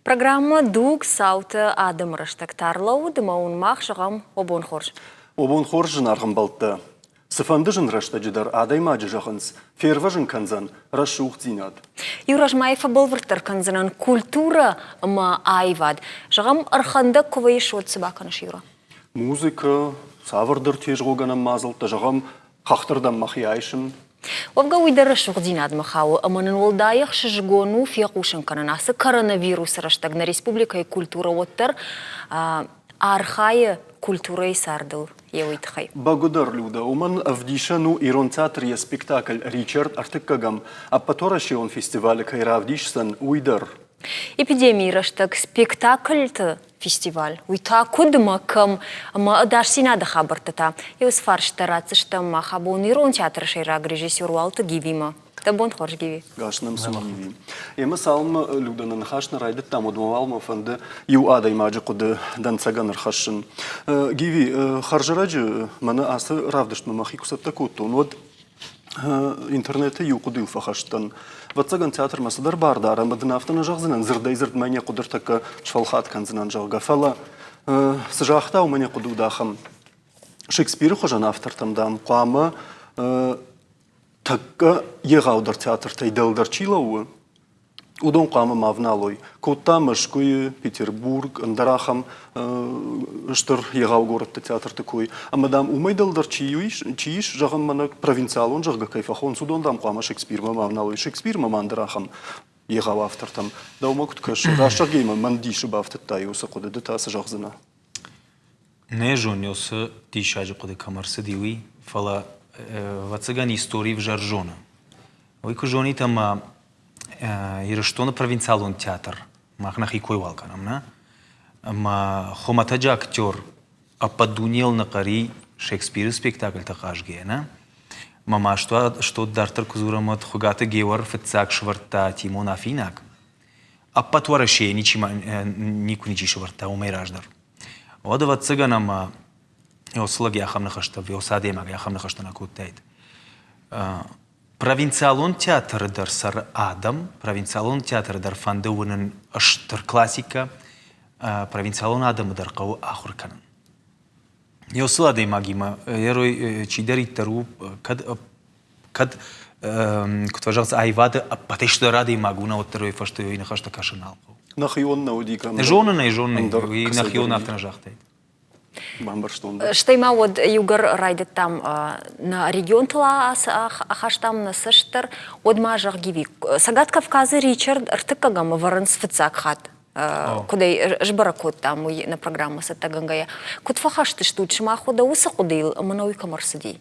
Программӕ Дуг цауты адӕмы рӕстӕг та ӕрлӕууыд ӕмӕ уын мах зӕгъӕм уӕ бон хорз. Уӕ бон хорз, зынаргъ ӕмбӕлттӕ! Цыфӕнды зын рӕстӕджы дӕр адӕймаджы зӕгъынц, фервӕзын кӕндзӕн рӕсугъддзинад. Иу размӕйы фӕбӕлвырддӕр кӕндзынӕн культурӕ ӕмӕ аивад. Зӕгъӕм, ӕрхӕндӕг куы вӕййыс, уӕд цы бакӕныс, Юра? Музыкӕ, цавӕрдӕр тезгъогӕнӕн мадзӕлттӕ, зӕгъӕм, хӕхтырдӕм мӕхи айсын. Уӕвгӕ уый дӕр рӕсугъддзинадмӕ хауы ӕмӕ нын уӕлдай ӕхсызгон у фехъусын кӕнын, ацы коронавирусы рӕстӕг нӕ республикӕйы культурӕ уӕддӕр архайы культурӕйы цардыл йӕ уый тыххӕй. Бӕгуыдӕр, Людӕ, уымӕн ӕвдисӕн у ирон театр йӕ спектакль «Ричард ӕртыккӕгӕм» ӕппӕтуӕрӕсеон фестивалы кӕй равдисдзӕн, уый дӕр. Эпидемийы рӕстӕг спектакльты фестиваль. Уый та куыд ӕмӕ кӕм ӕмӕ ӕдасдзинады хабӕрттӕ та иу фарстытӕ ратдзыстӕм мах абон Ирон театры сӕйраг режиссер Уалты Гивимӕ. Дӕ бон хорз, Гиви. Гас нӕм цы Гиви. Ӕмӕ цалынмӕ Людӕ нӕ ныхас нӕ райдыдтам, уӕдмӕ уал мӕ фӕнды иу адӕймаджы хъуыды дӕнцӕгӕн ӕрхӕссын. Гиви, хӕрзӕрӕджы мӕнӕ ацы равдыстмӕ мӕхи куы цӕттӕ кодтон, уӕд интернеты иу хъуыдыйыл фӕхӕст дӕн. Ӕвӕццӕгӕн, театрмӕ цыдӕр бар дары ӕмӕ дын афтӕ нӕ зӕгъдзынӕн, дзырдӕй-дзырдмӕ йӕ хъуыды ӕртӕккӕ сфӕлхат кӕндзынӕн, зӕгъгӕ. Фӕлӕ цы загъта, уымӕн йӕ хъуыды уыд ахӕм. Шекспиры хуызӕн автортӕм, дам, хъуамӕ тӕккӕ егъаудӕр театртӕй дӕлдӕр чи лӕууы, уыдон хъуамӕ ма вналой. Кодта Мӕскуыйы, Петербург, ӕндӕр ахӕм стыр егъау горӕтты театрты кой. Ӕмӕ, дам, уымӕй дӕлдӕр чи ис, чи ис, зӕгъын, мӕнӕ провинциалон, зӕгъгӕ, кӕй фӕхонынц, уыдон, дам, хъуамӕ Шекспирмӕ ма вналой. Шекспирмӕ ма ӕндӕр ахӕм егъау автортӕм. Дӕумӕ куыд кӕсы? Раст зӕгъгӕимӕ мӕн дисы бафтыдтай уыцы хъуыды, ды та цы зӕгъдзынӕ? Нӕ зонын, уыцы диссаджы хъуыды кӕм ӕрцыди, уый, фӕлӕ, ӕвӕццӕгӕн, истори ӕвзӕр зоны. Уый куы зонид ӕмӕ Ирыстоны провинциалон театр, мах нӕхи кой уал кӕнӕм, нӕ? Ӕмӕ хуымӕтӕджы актер ӕппӕт дунейыл ныхъӕри Шекспиры спектакльтӕ хъазгӕйӕ, нӕ? Мӕ ма стод дарддӕр куы дзурӕм, уӕд Хуыгаты Геор фыццаг сӕвӕрдта Тимон Афинаг. Ӕппӕт Уӕрӕсейы ничи никуы ничи сӕвӕрдта уымӕй раздӕр. Уӕд, ӕвӕццӕгӕн, ӕмӕ уыцы лӕг ахӕм ныхӕстӕ, уыцы адӕймаг ахӕм ныхӕстӕ нӕ кодтаид. Провинциалон театры дӕр цӕры адӕм, провинциалон театры дӕр фӕнды уынын стыр классикӕ, провинциалон адӕмы дӕр хъӕуы ахуыр кӕнын. Уыцы адӕймагимӕ чидӕриддӕр у, кӕд кӕд куыд фӕзӕгъынц, аивады ӕппӕтӕй стыр адӕймаг у, нӕ уӕддӕр уый фӕстӕ уый ныхӕстӕ кӕсын нал хъӕуы. Нӕхион нӕ уыди кӕм? Зонын ӕй, зонын ӕй. Уый нӕхион афтӕ нӕ загътаид. Бамбӕрстон. Стӕй ма уӕд иугӕр райдыдтам нӕ регионтыл ахастам нӕ цӕст дӕр, уӕд ма зӕгъ, Гиви, Цӕгат Кавказы Ричард ӕртыккӕгӕм ӕвӕрынц фыццаг хатт. Куыд ӕй сбӕрӕг кодтам, уый нӕ программӕ цӕттӕгӕнгӕйӕ. Куыд фӕхӕст стут сымах уӕдӕ уыцы хъуыдыйыл ӕмӕ нӕ уый кӕм ӕрцыди?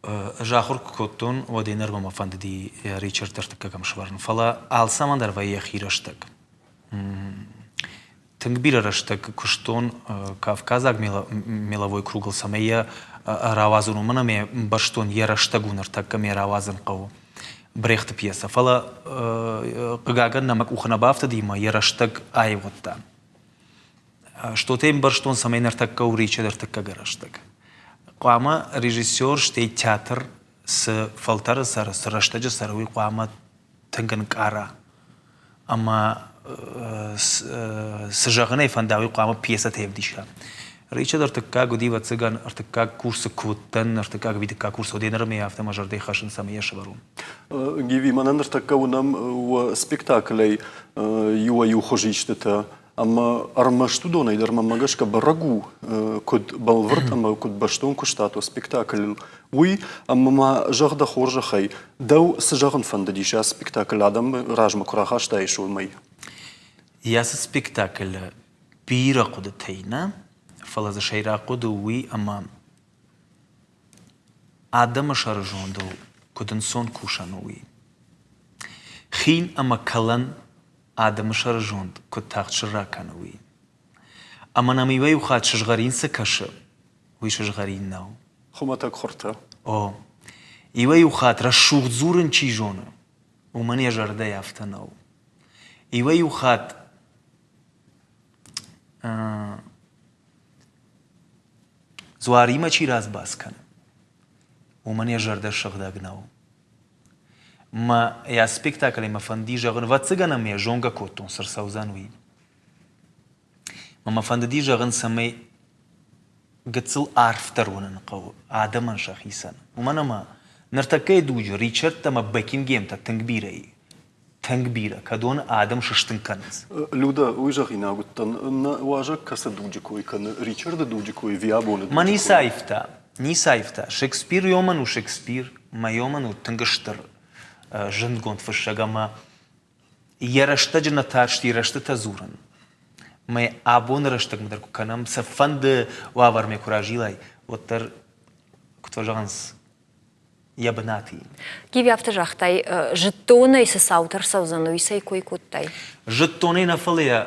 Ӕз ахуыр куы кодтон, уӕд ӕй нырмӕ мӕ фӕндыди Ричард ӕртыккӕгӕм сӕвӕрын, фӕлӕ алцӕмӕн дӕр вӕййы йӕхи рӕстӕг. Тынг бирӕ рӕстӕг куыстон кавказаг меловой кругыл, цӕмӕй йӕ рауадзон, уымӕн ӕмӕ ӕмбӕрстон, йӕ рӕстӕг у ныртӕккӕ мӕ рауадзын хъӕуы Брехты пьесӕ. Фӕлӕ, хъыгагӕн, нӕ мӕ къухы нӕ бафтыди ӕмӕ йӕ рӕстӕг аивгъуыдта. Что-то ӕмбӕрстон, цӕмӕй ныртӕккӕ у Ричард ӕртыккаг рӕстӕг. Хъуамӕ режиссер, стӕй театр цы фӕлтӕры цӕры, цы рӕстӕджы цӕры, уый хъуамӕ тынг ӕнкъара. Ӕмӕ цы зӕгъын ӕй фӕнда, уый хъуамӕ пьесӕтӕй ӕвдиса. Ричард ӕртыккаг уыди, ӕвӕццӕгӕн, ӕртыккаг курсы куы уыдтӕн, ӕртыккаг ӕви дыккаг курсы уыд, ныр ӕмӕ афтӕ мӕ зӕрдӕйы хӕссын, цӕмӕй йӕ сӕвӕрон. Гиви, мӕнӕ ныртӕккӕ уынӕм уӕ спектаклӕй иуӕй-иу хуызистытӕ. Ӕмӕ ӕрмӕст уыдонӕй дӕр мӕнмӕ гӕсгӕ бӕрӕг у, куыд бӕлвырд ӕмӕ куыд бӕстон куыстат уӕ спектаклыл, уый. Ӕмӕ ма зӕгъ дӕ хорзӕхӕй, дӕу цы зӕгъын фӕндыдис ацы спектакль адӕмы размӕ куы рахастаис, уымӕй? Ацы спектаклы бирӕ хъуыдытӕй нӕ, фӕлӕ дзы сӕйраг хъуыды у уый, ӕмӕ адӕмы сӕрызондыл куыд ӕнцон кусӕн у, уый. Хин ӕмӕ кӕлӕн адӕмы сӕрызонд куыд тагъд сӕрра кӕны, уый. Ӕмӕ нӕм иуӕй-иу хатт сызгъӕрин цы кӕсы, уый сызгъӕрин нӕу. Хуымӕтӕг хуртӕ. О. Иуӕй-иу хатт рӕсугъд дзурын чи зоны, уымӕн йӕ зӕрдӕ афтӕ нӕу. Иуӕй-иу хатт дзуаримӕ чи разбас кӕны, уымӕн йӕ зӕрдӕ сыгъдӕг нӕу. Мӕ йӕ спектаклӕй мӕ фӕнди зӕгъын, ӕвӕццӕгӕн ӕм йӕ зонгӕ кодтон, цы рцӕудзӕн, уый. Мӕ мӕ фӕндыди зӕгъын, цӕмӕй гыццыл арфдӕр уынын хъӕуы адӕмӕн сӕхицӕн. Уымӕн ӕмӕ ныртӕккӕйы дуджы Ричардтӕ ӕмӕ Бекингемтӕ тынг бирӕ и. Тынг бирӕ, кӕдон адӕм сыстын кӕнынц. Люда, уый зӕгъинаг уыдтӕн, нӕ уазӕг кӕцы дуджы кой кӕны, Ричарды дуджы кой ӕви абоны дуджы Мӕ кой? ницы аивта, ницы аивта. Шекспир ёмӕн у Шекспир, мӕ ёмӕн у тынг стыр зындгонд фыссӕг ӕмӕ йӕ рӕстӕджы нӕ тарсти рӕстытӕ дзурын. Мӕ абоны рӕстӕгмӕ дӕр куы кӕнӕм, цыфӕнды уавӕрмӕ куы разилай, уӕддӕр, куыд фӕзӕгъынц, йӕ бынаты. Гиви афтӕ загътай, зыдтонӕй цы цаутӕ рцӕудзӕн, уый цӕй кой кодтай? Зыдтонӕй нӕ, фӕлӕ йӕ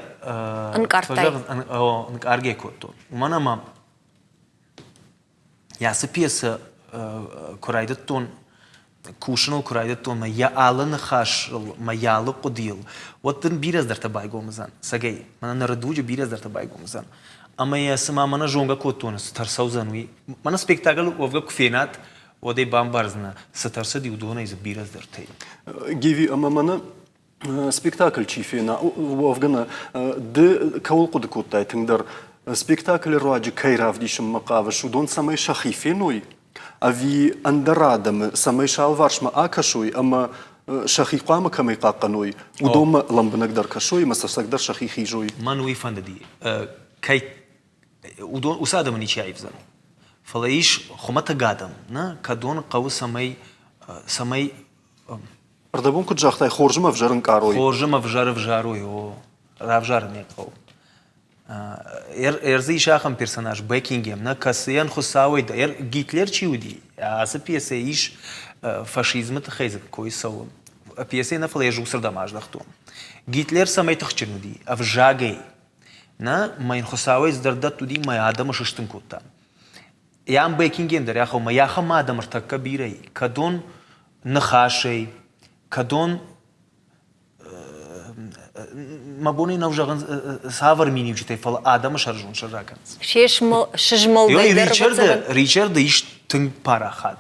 ӕнкъардтай? Ӕнкъаргӕ кодтон. Уымӕн ӕмӕ ацы пьесӕ куы райдыдтон, кусыныл куы райдыдтон, мӕ йӕ алы ныхасыл, мӕ йӕ алы хъуыдыйыл, уӕд дын бирӕ цыдӕртӕ байгом уыдзӕн. Цӕгӕй, мӕнӕ ныры дуджы бирӕ цыдӕртӕ байгом уыдзӕн. Ӕмӕ йӕ цыма мӕнӕ зонгӕ кодтон, цы ӕрцӕудзӕн, уый. Мӕнӕ спектакль уӕвгӕ куы фенат, уӕд ӕй бамбардзынӕ, цы ӕрцыди, уыдонӕй дзы бирӕ цыдӕртӕ и. Гиви, ӕмӕ мӕнӕ спектакль чи фена, уӕвгӕ нӕ, ды кӕуыл хъуыды кодтай тынгдӕр? Спектаклы руаджы кӕй равдисынмӕ хъавыс, уыдон цӕмӕй сӕхи феной, ӕви ӕндӕр адӕмы, цӕмӕй сӕ алыварсмӕ акӕсой ӕмӕ сӕхи хъуамӕ кӕмӕй хъахъхъӕной, уыдонмӕ лӕмбынӕгдӕр кӕсой ӕмӕ сӕ цӕгдӕр сӕхи хизой? Мӕн уый фӕндыди. Кӕй уыдон уыцы адӕмы ничи аивдзӕн. Фӕлӕ ис хуымӕтӕг адӕм, нӕ, кӕдон хъӕуы цӕмӕй цӕмӕй Ӕрдӕбон куыд загътай, хорз ӕмӕ ӕвзӕр ӕнкъарой. Хорз ӕмӕ ӕвзӕр ӕвзарой, о, равзарын ӕй хъӕуы. Ӕрдзы ис ахӕм персонаж Бекингем, нӕ кӕцыйӕн Хуыцауӕй дӕр Гитлер чи уыди, ацы пьесӕйы ис фашизмы тыххӕй дзы кой цӕуы. Пьесӕйы нӕ, фӕлӕ йӕ уыцырдӕм аздӕхтон. Гитлер цӕмӕй тыхджын уыди? Ӕвзагӕй. Нӕ, мӕ йын Хуыцауӕй цыдӕр дӕтт уыди, мӕ адӕмы сыстын кодта. Иам Бекинген дӕр ахӕм, мӕ ахӕм адӕм ӕртӕккӕ бирӕ и, кӕдон ныхасӕй, кӕдон мӕ бон нӕу зӕгъын цавӕр миниуджытӕй, фӕлӕ адӕмы сӕрзонд сӕрра кӕнынц. Се сызмӕлдӕй дӕр Ричарды ис тынг парахат.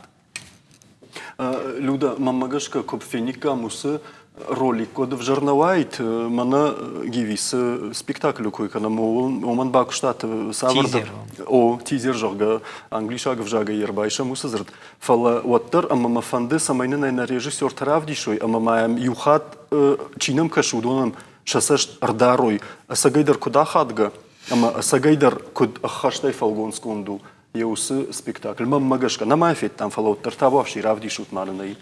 Люда, мӕнмӕ гӕсгӕ, куы фениккам уыцы ролик, уӕд ӕвзӕр нӕ уаид. Мӕнӕ Гивисы спектаклы кой кӕнӕм, уымӕн бакуыстат цавӕрдӕр... О, тизер, зӕгъгӕ, англисаг ӕвзагӕй ӕрбайсӕм уыцы дзырд. Фӕлӕ уӕддӕр ӕмӕ мӕ фӕнды, цӕмӕй нын ӕй нӕ режиссертӕ равдисой ӕмӕ ма йӕм иу хатт чи нӕм кӕсы, уыдонӕн сӕ цӕст ӕрдарой, ӕцӕгӕйдӕр куыд ахадгӕ ӕмӕ ӕцӕгӕйдӕр куыд ӕххӕстӕй фӕлгонцгонд у йӕ уыцы спектакль. Мӕнмӕ гӕсгӕ, нӕма йӕ федтам, фӕлӕ уӕддӕр табуафси равдисут ма нын ӕй.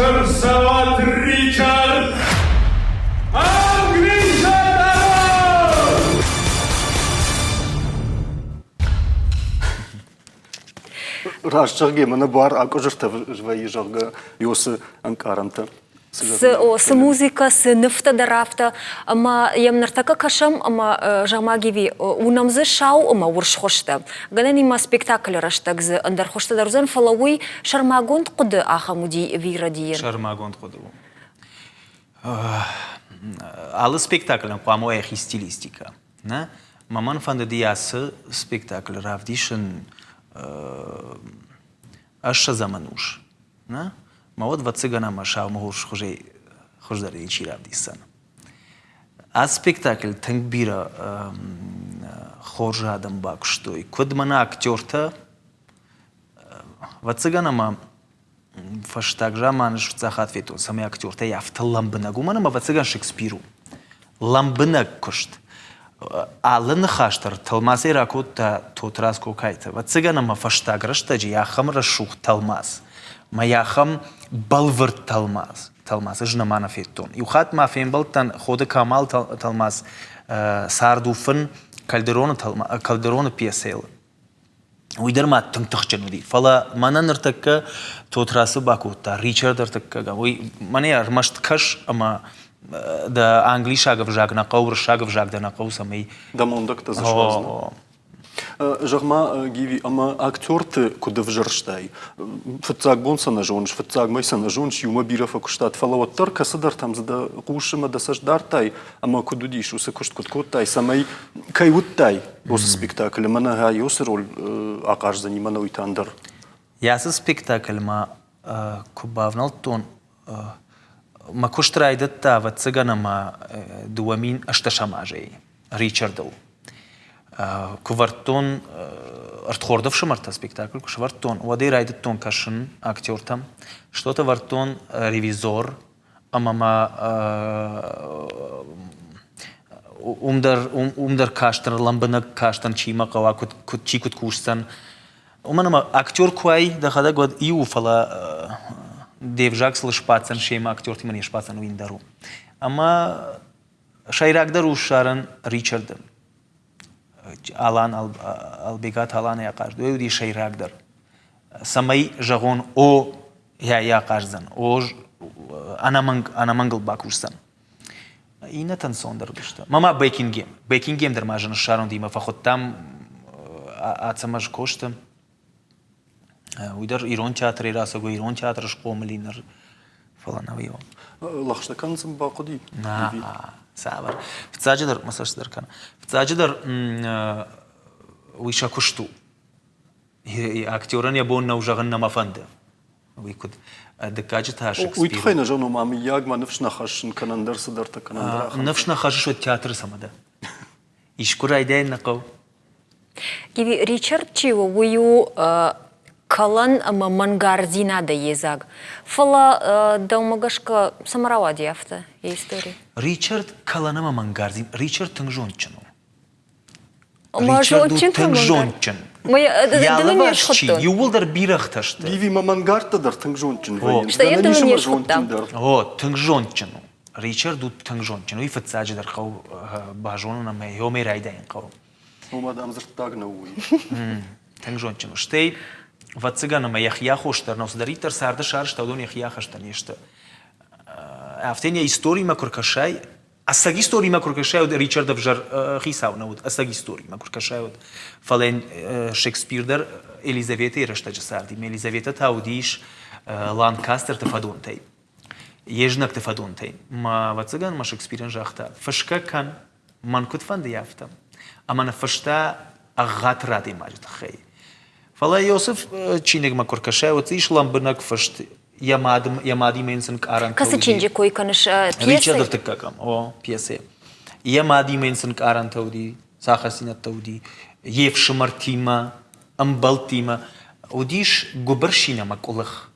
Ӕгас Ричард! Англисаг Раст зӕгъгӕ, мӕнӕ буар акъуызыртӕ вӕййы, зӕгъгӕ, Иосы ӕнкъарӕнтӕ. Цы, о, цы музыкӕ, цы нывтӕ дӕр афтӕ. Ӕмӕ йӕм ныртӕккӕ кӕсӕм ӕмӕ зӕгъ-ма, Гиви, уынӕм дзы сау ӕмӕ урс хуызтӕ. Гӕнӕн и ма спектаклы рӕстӕг дзы ӕндӕр хуызтӕ дӕр уыдзӕн, фӕлӕ уый сӕрмагонд хъуыды ахӕм уыди Виродийӕн. Сӕрмагонд хъуыды у. Алы спектаклӕн хъуамӕ уа йӕхи стилистикӕ. Нӕ? Мӕн фӕндыди ацы спектакль равдисын ӕссӕдзӕм ӕнус. Нӕ? Мӕ уӕд ӕвӕццӕгӕн ӕмӕ саумӕ хуызӕй хуыздӕр ничи равдисдзӕн. Ацы спектакль тынг бирӕ хорз адӕм бакуыстой. Куыд мӕнӕ актертӕ, ӕвӕццӕгӕн ӕмӕ фӕстаг заманы фыццаг хатт федтон, цӕмӕй актертӕй афтӕ лӕмбынӕг, уымӕн ӕмӕ ӕвӕццӕгӕн Шекспир у. Лӕмбынӕг куыст. Алы ныхас дӕр тӕлмацӕй ракодта Тотрадз Кокайты. Ӕвӕццӕгӕн ӕмӕ фӕстаг рӕстӕджы ахӕм рӕсугъд тӕлмац, мӕ ахӕм бӕлвырд тӕлмац, тӕлмац ӕз нӕма нӕ федтон. Иу хатт ма фембӕлдтӕн Ходы Камал тӕлмац «Цард у фын» Кальдероны, Кальдероны пьесӕйыл. Уый дӕр ма тынг тыхджын уыди. Фӕлӕ мӕнӕ ныртӕккӕ Тотрацы бакодта Ричард ӕртыккӕгӕм. Уый мӕнӕ ӕрмӕст кӕс ӕмӕ дӕ англисаг ӕвзаг нӕ хъӕуы, уырыссаг ӕвзаг дӕ нӕ хъӕуы, цӕмӕй... Дӕ мондӕгтӕ дзы суадзын. Зӕгъ-ма, Гиви, ӕмӕ актерты куыд ӕвзӕрстай? Фыццаг бон сӕ нӕ зоныс, фыццаг мӕй сӕ нӕ зоныс, иумӕ бирӕ фӕкуыстат, фӕлӕ уӕддӕр кӕцыдӕртӕм дзы дӕ хъус ӕмӕ дӕ цӕст дардтай, ӕмӕ куыд уыдис, уыцы куыст куыд кодтай, цӕмӕй кӕй уыдтай уыцы спектаклы, мӕнӕ гъа уыцы роль ахъаздзӕни, мӕнӕ уый та ӕндӕр. Ацы спектакльмӕ куы бавнӕлдтон, мӕ куыст райдыдта, ӕвӕццӕгӕн, ӕмӕ 2008 азӕй Ричардыл. Куы вӕрдтон ӕрдхорд ӕфсымӕртӕ спектакль куы сӕвӕрдтон, уӕд ӕй райдыдтон кӕсын актертӕм. Что-то вӕрдтон ревизор, ӕмӕ ма уым дӕр, уым дӕр кастӕн, лӕмбынӕг кастӕн, чи мӕ хъӕуа, куыд, куыд, чи куыд кусдзӕн. Уымӕн ӕмӕ актер куы уай дӕхӕдӕг, уӕд иу у, фӕлӕ де взаг сыл сбаддзӕн, семӕ актертимӕ не сбаддзӕн, уый ӕндӕр у. Ӕмӕ сӕйрагдӕр у ссарын Ричарды. Алан, Албегаты Аланӕй ахъазыд, уый уыди сӕйрагдӕр. Цӕмӕй зӕгъон, о, йӕ ахъаздзӕн, о, ӕнӕмӕнг, ӕнӕмӕнгыл бакусдзӕн. Иннӕтӕ ӕнцондӕр уыдысты. Мама Бекингем. Бекингем дӕр ма зын ссарын уыди, мӕ фӕхуыдтам Ацӕмӕз Косты. Уый дӕр ирон театрӕй рацӕугӕ, ирон театры схъомыл и ныр, фӕлӕ нӕу иу. Лӕгъстӕ кӕнын сын бахъуыди? Нӕ, цавӕр. Фыццаджыдӕр, мӕ цӕст дӕр кӕны. Фыццаджыдӕр уый сӕ куыст у. Актерӕн йӕ бон нӕу зӕгъын нӕ мӕ фӕнды. Уый куыд дыккаджы та Шекспир. Уый тыххӕй нӕ зонын, ма мыййаг мӕ ныфс нӕ хӕссын кӕнӕ ӕндӕр цыдӕртӕ кӕнӕ ӕндӕр ахӕмтӕ. Ныфс нӕ хӕссыс, уӕд театры цӕмӕ дӕ? Искуы райдайын нӕ хъӕуы? Гиви, Ричард чи у, уый у кӕлӕн ӕмӕ мӕнгардзинадӕй йедзаг. Фӕлӕ дӕумӕ гӕсгӕ цӕмӕ рауади афтӕ йӕ истори? Ричард кӕлӕн ӕмӕ мӕнгардзинад. Ричард тынг зондджын у. Ричард у тынг зондджын. Йӕ алыварс чи, иууылдӕр бирӕгътӕ сты. Гиви, мӕ мӕнгӕрдтӕ дӕр тынг зондджын вӕййынц. Стӕй йӕ дын не схуыдтам. О, тынг зондджын у. Ричард у тынг зондджын. Уый фыццаджыдӕр хъӕуы базонын ӕмӕ йомӕй райдайын хъӕуы. Уымӕ дӕм дзырддаг нӕу уый. Тынг зондджын у. Стӕй, ӕвӕццӕгӕн, ӕмӕ йӕхи аххос дӕр нӕу, цыдӕриддӕр царды сарӕзта, уыдон йӕхи ахӕстӕ не сты. Афтӕ йын йӕ историмӕ куы ркӕсай, ӕцӕг историмӕ куы ркӕсай, уӕд Ричард ӕвзӕр хицау нӕ уыд, ӕцӕг историмӕ куы ркӕсай, уӕд. Фӕлӕ йын Шекспир дӕр Елизаветӕйы рӕстӕджы царди. Елизаветӕ та уыдис Ланкастерты фӕдонтӕй. Йе знӕгты фӕдонтӕй. Мӕ, ӕвӕццӕгӕн, мӕ Шекспирӕн загъта, фысгӕ кӕн, мӕн куыд фӕнды, афтӕ. Ӕмӕ ныффыста ӕгъгъӕтыр адӕймаджы тыххӕй. Фӕлӕ Иосиф чиныгмӕ куы ркӕсай, уӕд дзы ис лӕмбынӕг фыст йӕ мад, йӕ мадимӕ йын цы нкъарӕнтӕ Кӕцы чиныджы кой кӕныс? Пьесӕ? Ричард ӕртыккӕгӕм, о, пьесӕ. Йӕ мадимӕ йын цы нкъарӕнтӕ уыди, цахӕцдзинӕдтӕ уыди, йе фсымӕртимӕ, ӕмбӕлттимӕ. Уыдис гуыбырсин ӕмӕ къуылых.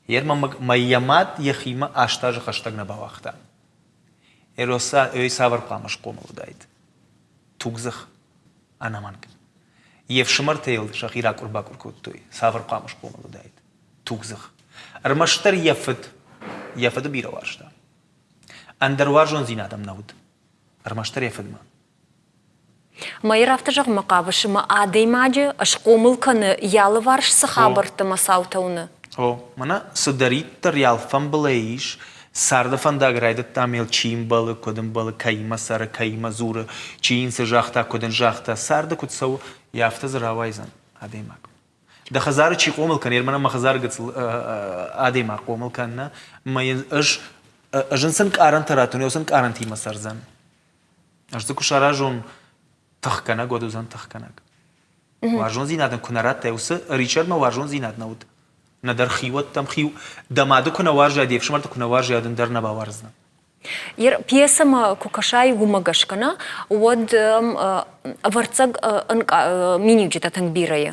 Йе йӕ мад йӕхимӕ 8 азы хӕстӕг нӕ бауагъта. Эроса ой цавӕр хъуамӕ схъомыл уыдаид? Тугдзых, ӕнӕмӕнг. Йе фсымӕртӕ йыл сӕхи ракъуыр-бакъуыр кодтой, цавӕр хъуамӕ схъомыл уыдаид? Тугдзых. Ӕрмӕстдӕр йӕ фыд, йӕ фыды бирӕ уарзта. Ӕндӕр уарзондзинад ӕм нӕ уыд. Ӕрмӕстдӕр йӕ фыдмӕ. Мӕйыр афтӕ зӕгъынмӕ хъавыс, ӕмӕ адӕймаджы схъомыл кӕны, йӕ алыварс цы хабӕртты ӕмӕ цаутӕ уыны? О, мӕнӕ цыдӕриддӕр йӕ алфамбылай ис, царды фӕндаг райдыдта мел чи ӕмбӕлы, куыд ӕмбӕлы, кӕимӕ цӕры, кӕимӕ дзуры, чи йын цы загъта, куыд ын загъта, царды куыд цӕуы, йӕ афтӕ дзы рауайдзӕн адӕймаг. Дӕ хӕдзары чи хъомыл кӕны, мӕнӕ мӕ хӕдзары гыццыл адӕймаг хъомыл кӕны, ӕмӕ йын ӕз ӕз ын цы нкъарӕнтӕ раттон, уыцы нкъарӕнтимӕ цӕрдзӕн. Ӕз дзы куы саразон тыхгӕнӕг, уӕд уыдзӕн тыхгӕнӕг. Уарзондзинад ын куы нӕ радтай, уыцы Ричардмӕ уарзондзинад нӕ уыд. Нӕдӕр хиуӕттӕм хиу, дӕ мады куы нӕ уарзай, де фсымӕрты куы нӕ уарзай, уӕд ын дӕр нӕ бауарздзынӕ. Пьесӕмӕ куы кӕсай, уымӕ гӕсгӕ нӕ, уӕд ӕвӕрццаг миниуджытӕ тынг бирӕ и.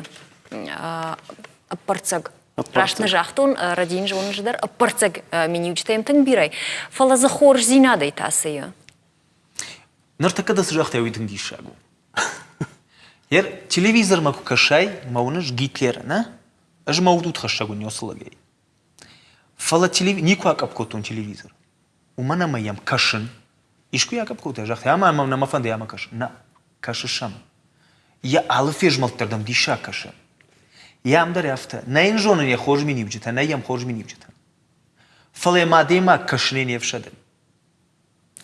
Ӕппӕрццаг. Раст нӕ загътон, Радин зоныс дӕр, ӕппӕрццаг миниуджытӕ йӕм тынг бирӕ и. Фӕлӕ дзы хорздзинадӕй та цы и? Ныртӕккӕ дӕ цы загътай, уый тынг диссаг у. Ер телевизормӕ куы кӕсай, мӕ уыныс Гитлеры, нӕ? Ӕз мӕ уд удхӕссӕг уын уыцы лӕгӕй. Фӕлӕ никуы акъӕпп кодтон телевизор. Уымӕн ӕмӕ йӕм кӕсын. Искуы йӕ акъӕпп кодтай, загътай, ӕмӕ мӕм нӕ фӕнды ӕмӕ кӕсын. Нӕ, кӕсыс ӕм. Йӕ алы фезмӕлд дӕр дӕм диссаг кӕсы. Йӕ ам дӕр афтӕ. Нӕ йын зонын йӕ хорз миниуджытӕ, нӕ йӕм хорз миниуджытӕ. Фӕлӕ йӕм адӕймаг кӕсынӕй не фсӕды.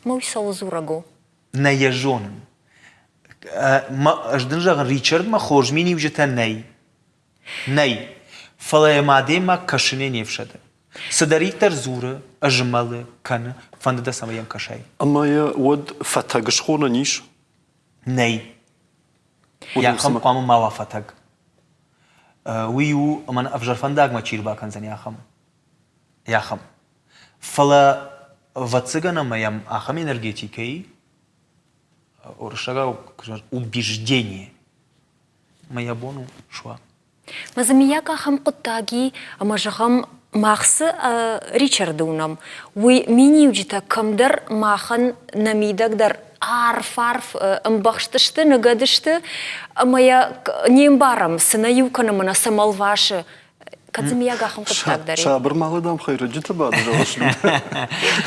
Мой цӕуыл дзурӕг у? Нӕ йӕ зонын. Ӕз дын зӕгъын, Ричардмӕ хорз миниуджытӕ нӕй. Нӕй. Фӕлӕ йӕм адӕймаг кӕсынӕй не фсӕды. Цыдӕриддӕр дзуры, змӕлы, кӕны, фӕнды дӕ, цӕмӕй йӕм кӕсай. Ӕмӕ йӕ уӕд фӕтӕг схонӕн ис? Нӕй. Йӕхӕм хъуамӕ ма уа фӕтӕг. Уый у, ӕмӕ ӕвзӕр фӕндагмӕ чи рбакӕндзӕни, ахӕм. Ахӕм. Фӕлӕ, ӕвӕццӕгӕн ӕмӕ йӕм ахӕм энергетикӕ и, уырыссагау убеждение, мӕ йӕ бон у суа. Мӕ дзы миййаг ахӕм хъуыддаг и, ӕмӕ зӕгъӕм, мах цы Ричарды уынӕм, уый миниуджытӕ кӕмдӕр махӕн нӕ мидӕг дӕр арф-арф ӕмбӕхст сты, ныгӕд сты, ӕмӕ йӕ не мбарӕм, цы нӕ иу кӕны ӕмӕ нӕ цӕмӕ лвасы. Кӕд дзы миййаг ахӕм хъуыддаг дӕр и? Сабыр малы дам хӕйрӕджытӕ бады, зӕгъыс?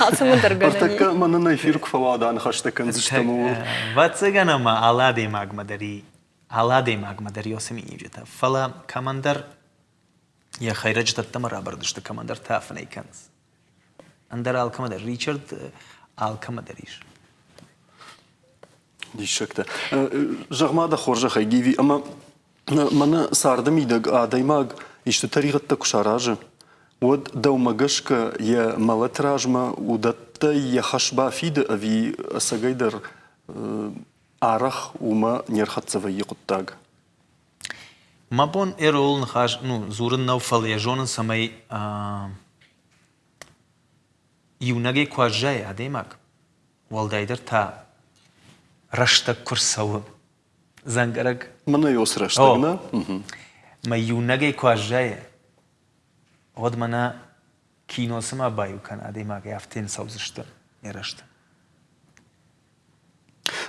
Алцӕмӕн дӕр гӕнӕн и. Ӕртӕккӕ мӕнӕн эфир куы фӕуа, дӕ ныхӕстӕ кӕндзыстӕм ууыл. Ӕвӕццӕгӕн ӕмӕ алы адӕймагмӕ дӕр и алы адӕймагмӕ дӕр уыцы миниуджытӕ, фӕлӕ кӕмӕндӕр йӕ хӕйрӕджытӕ ӕддӕмӕ рабырыдысты, кӕмӕндӕр та афынӕй кӕнынц. Ӕндӕр алкӕмӕ дӕр Ричард алкӕмӕ дӕр ис. Диссӕгтӕ. Зӕгъ-ма дӕ хорзӕхӕй, Гиви, ӕмӕ мӕнӕ царды мидӕг адӕймаг исты тӕригъӕдтӕ куы саразы, уӕд дӕумӕ гӕсгӕ йӕ мӕлӕты размӕ уыдӕттӕй йӕ хӕс бафиды ӕви ӕцӕгӕйдӕр арӕх уымӕ не рхӕццӕ вӕййы хъуыддаг. Мӕ бон Эролыл ныхас ну, дзурын нӕу, фӕлӕ йӕ зонын, цӕмӕй иунӕгӕй куы аззайы адӕймаг, уӕлдайдӕр та рӕстӕг куы рцӕуы, дзӕнгӕрӕг. Мӕнӕ уыцы рӕстӕг, нӕ? Мӕ иунӕгӕй куы аззайы, уӕд мӕнӕ кино цыма баиу кӕна адӕймагӕй, афтӕ йын цӕудзысты йӕ рӕзты.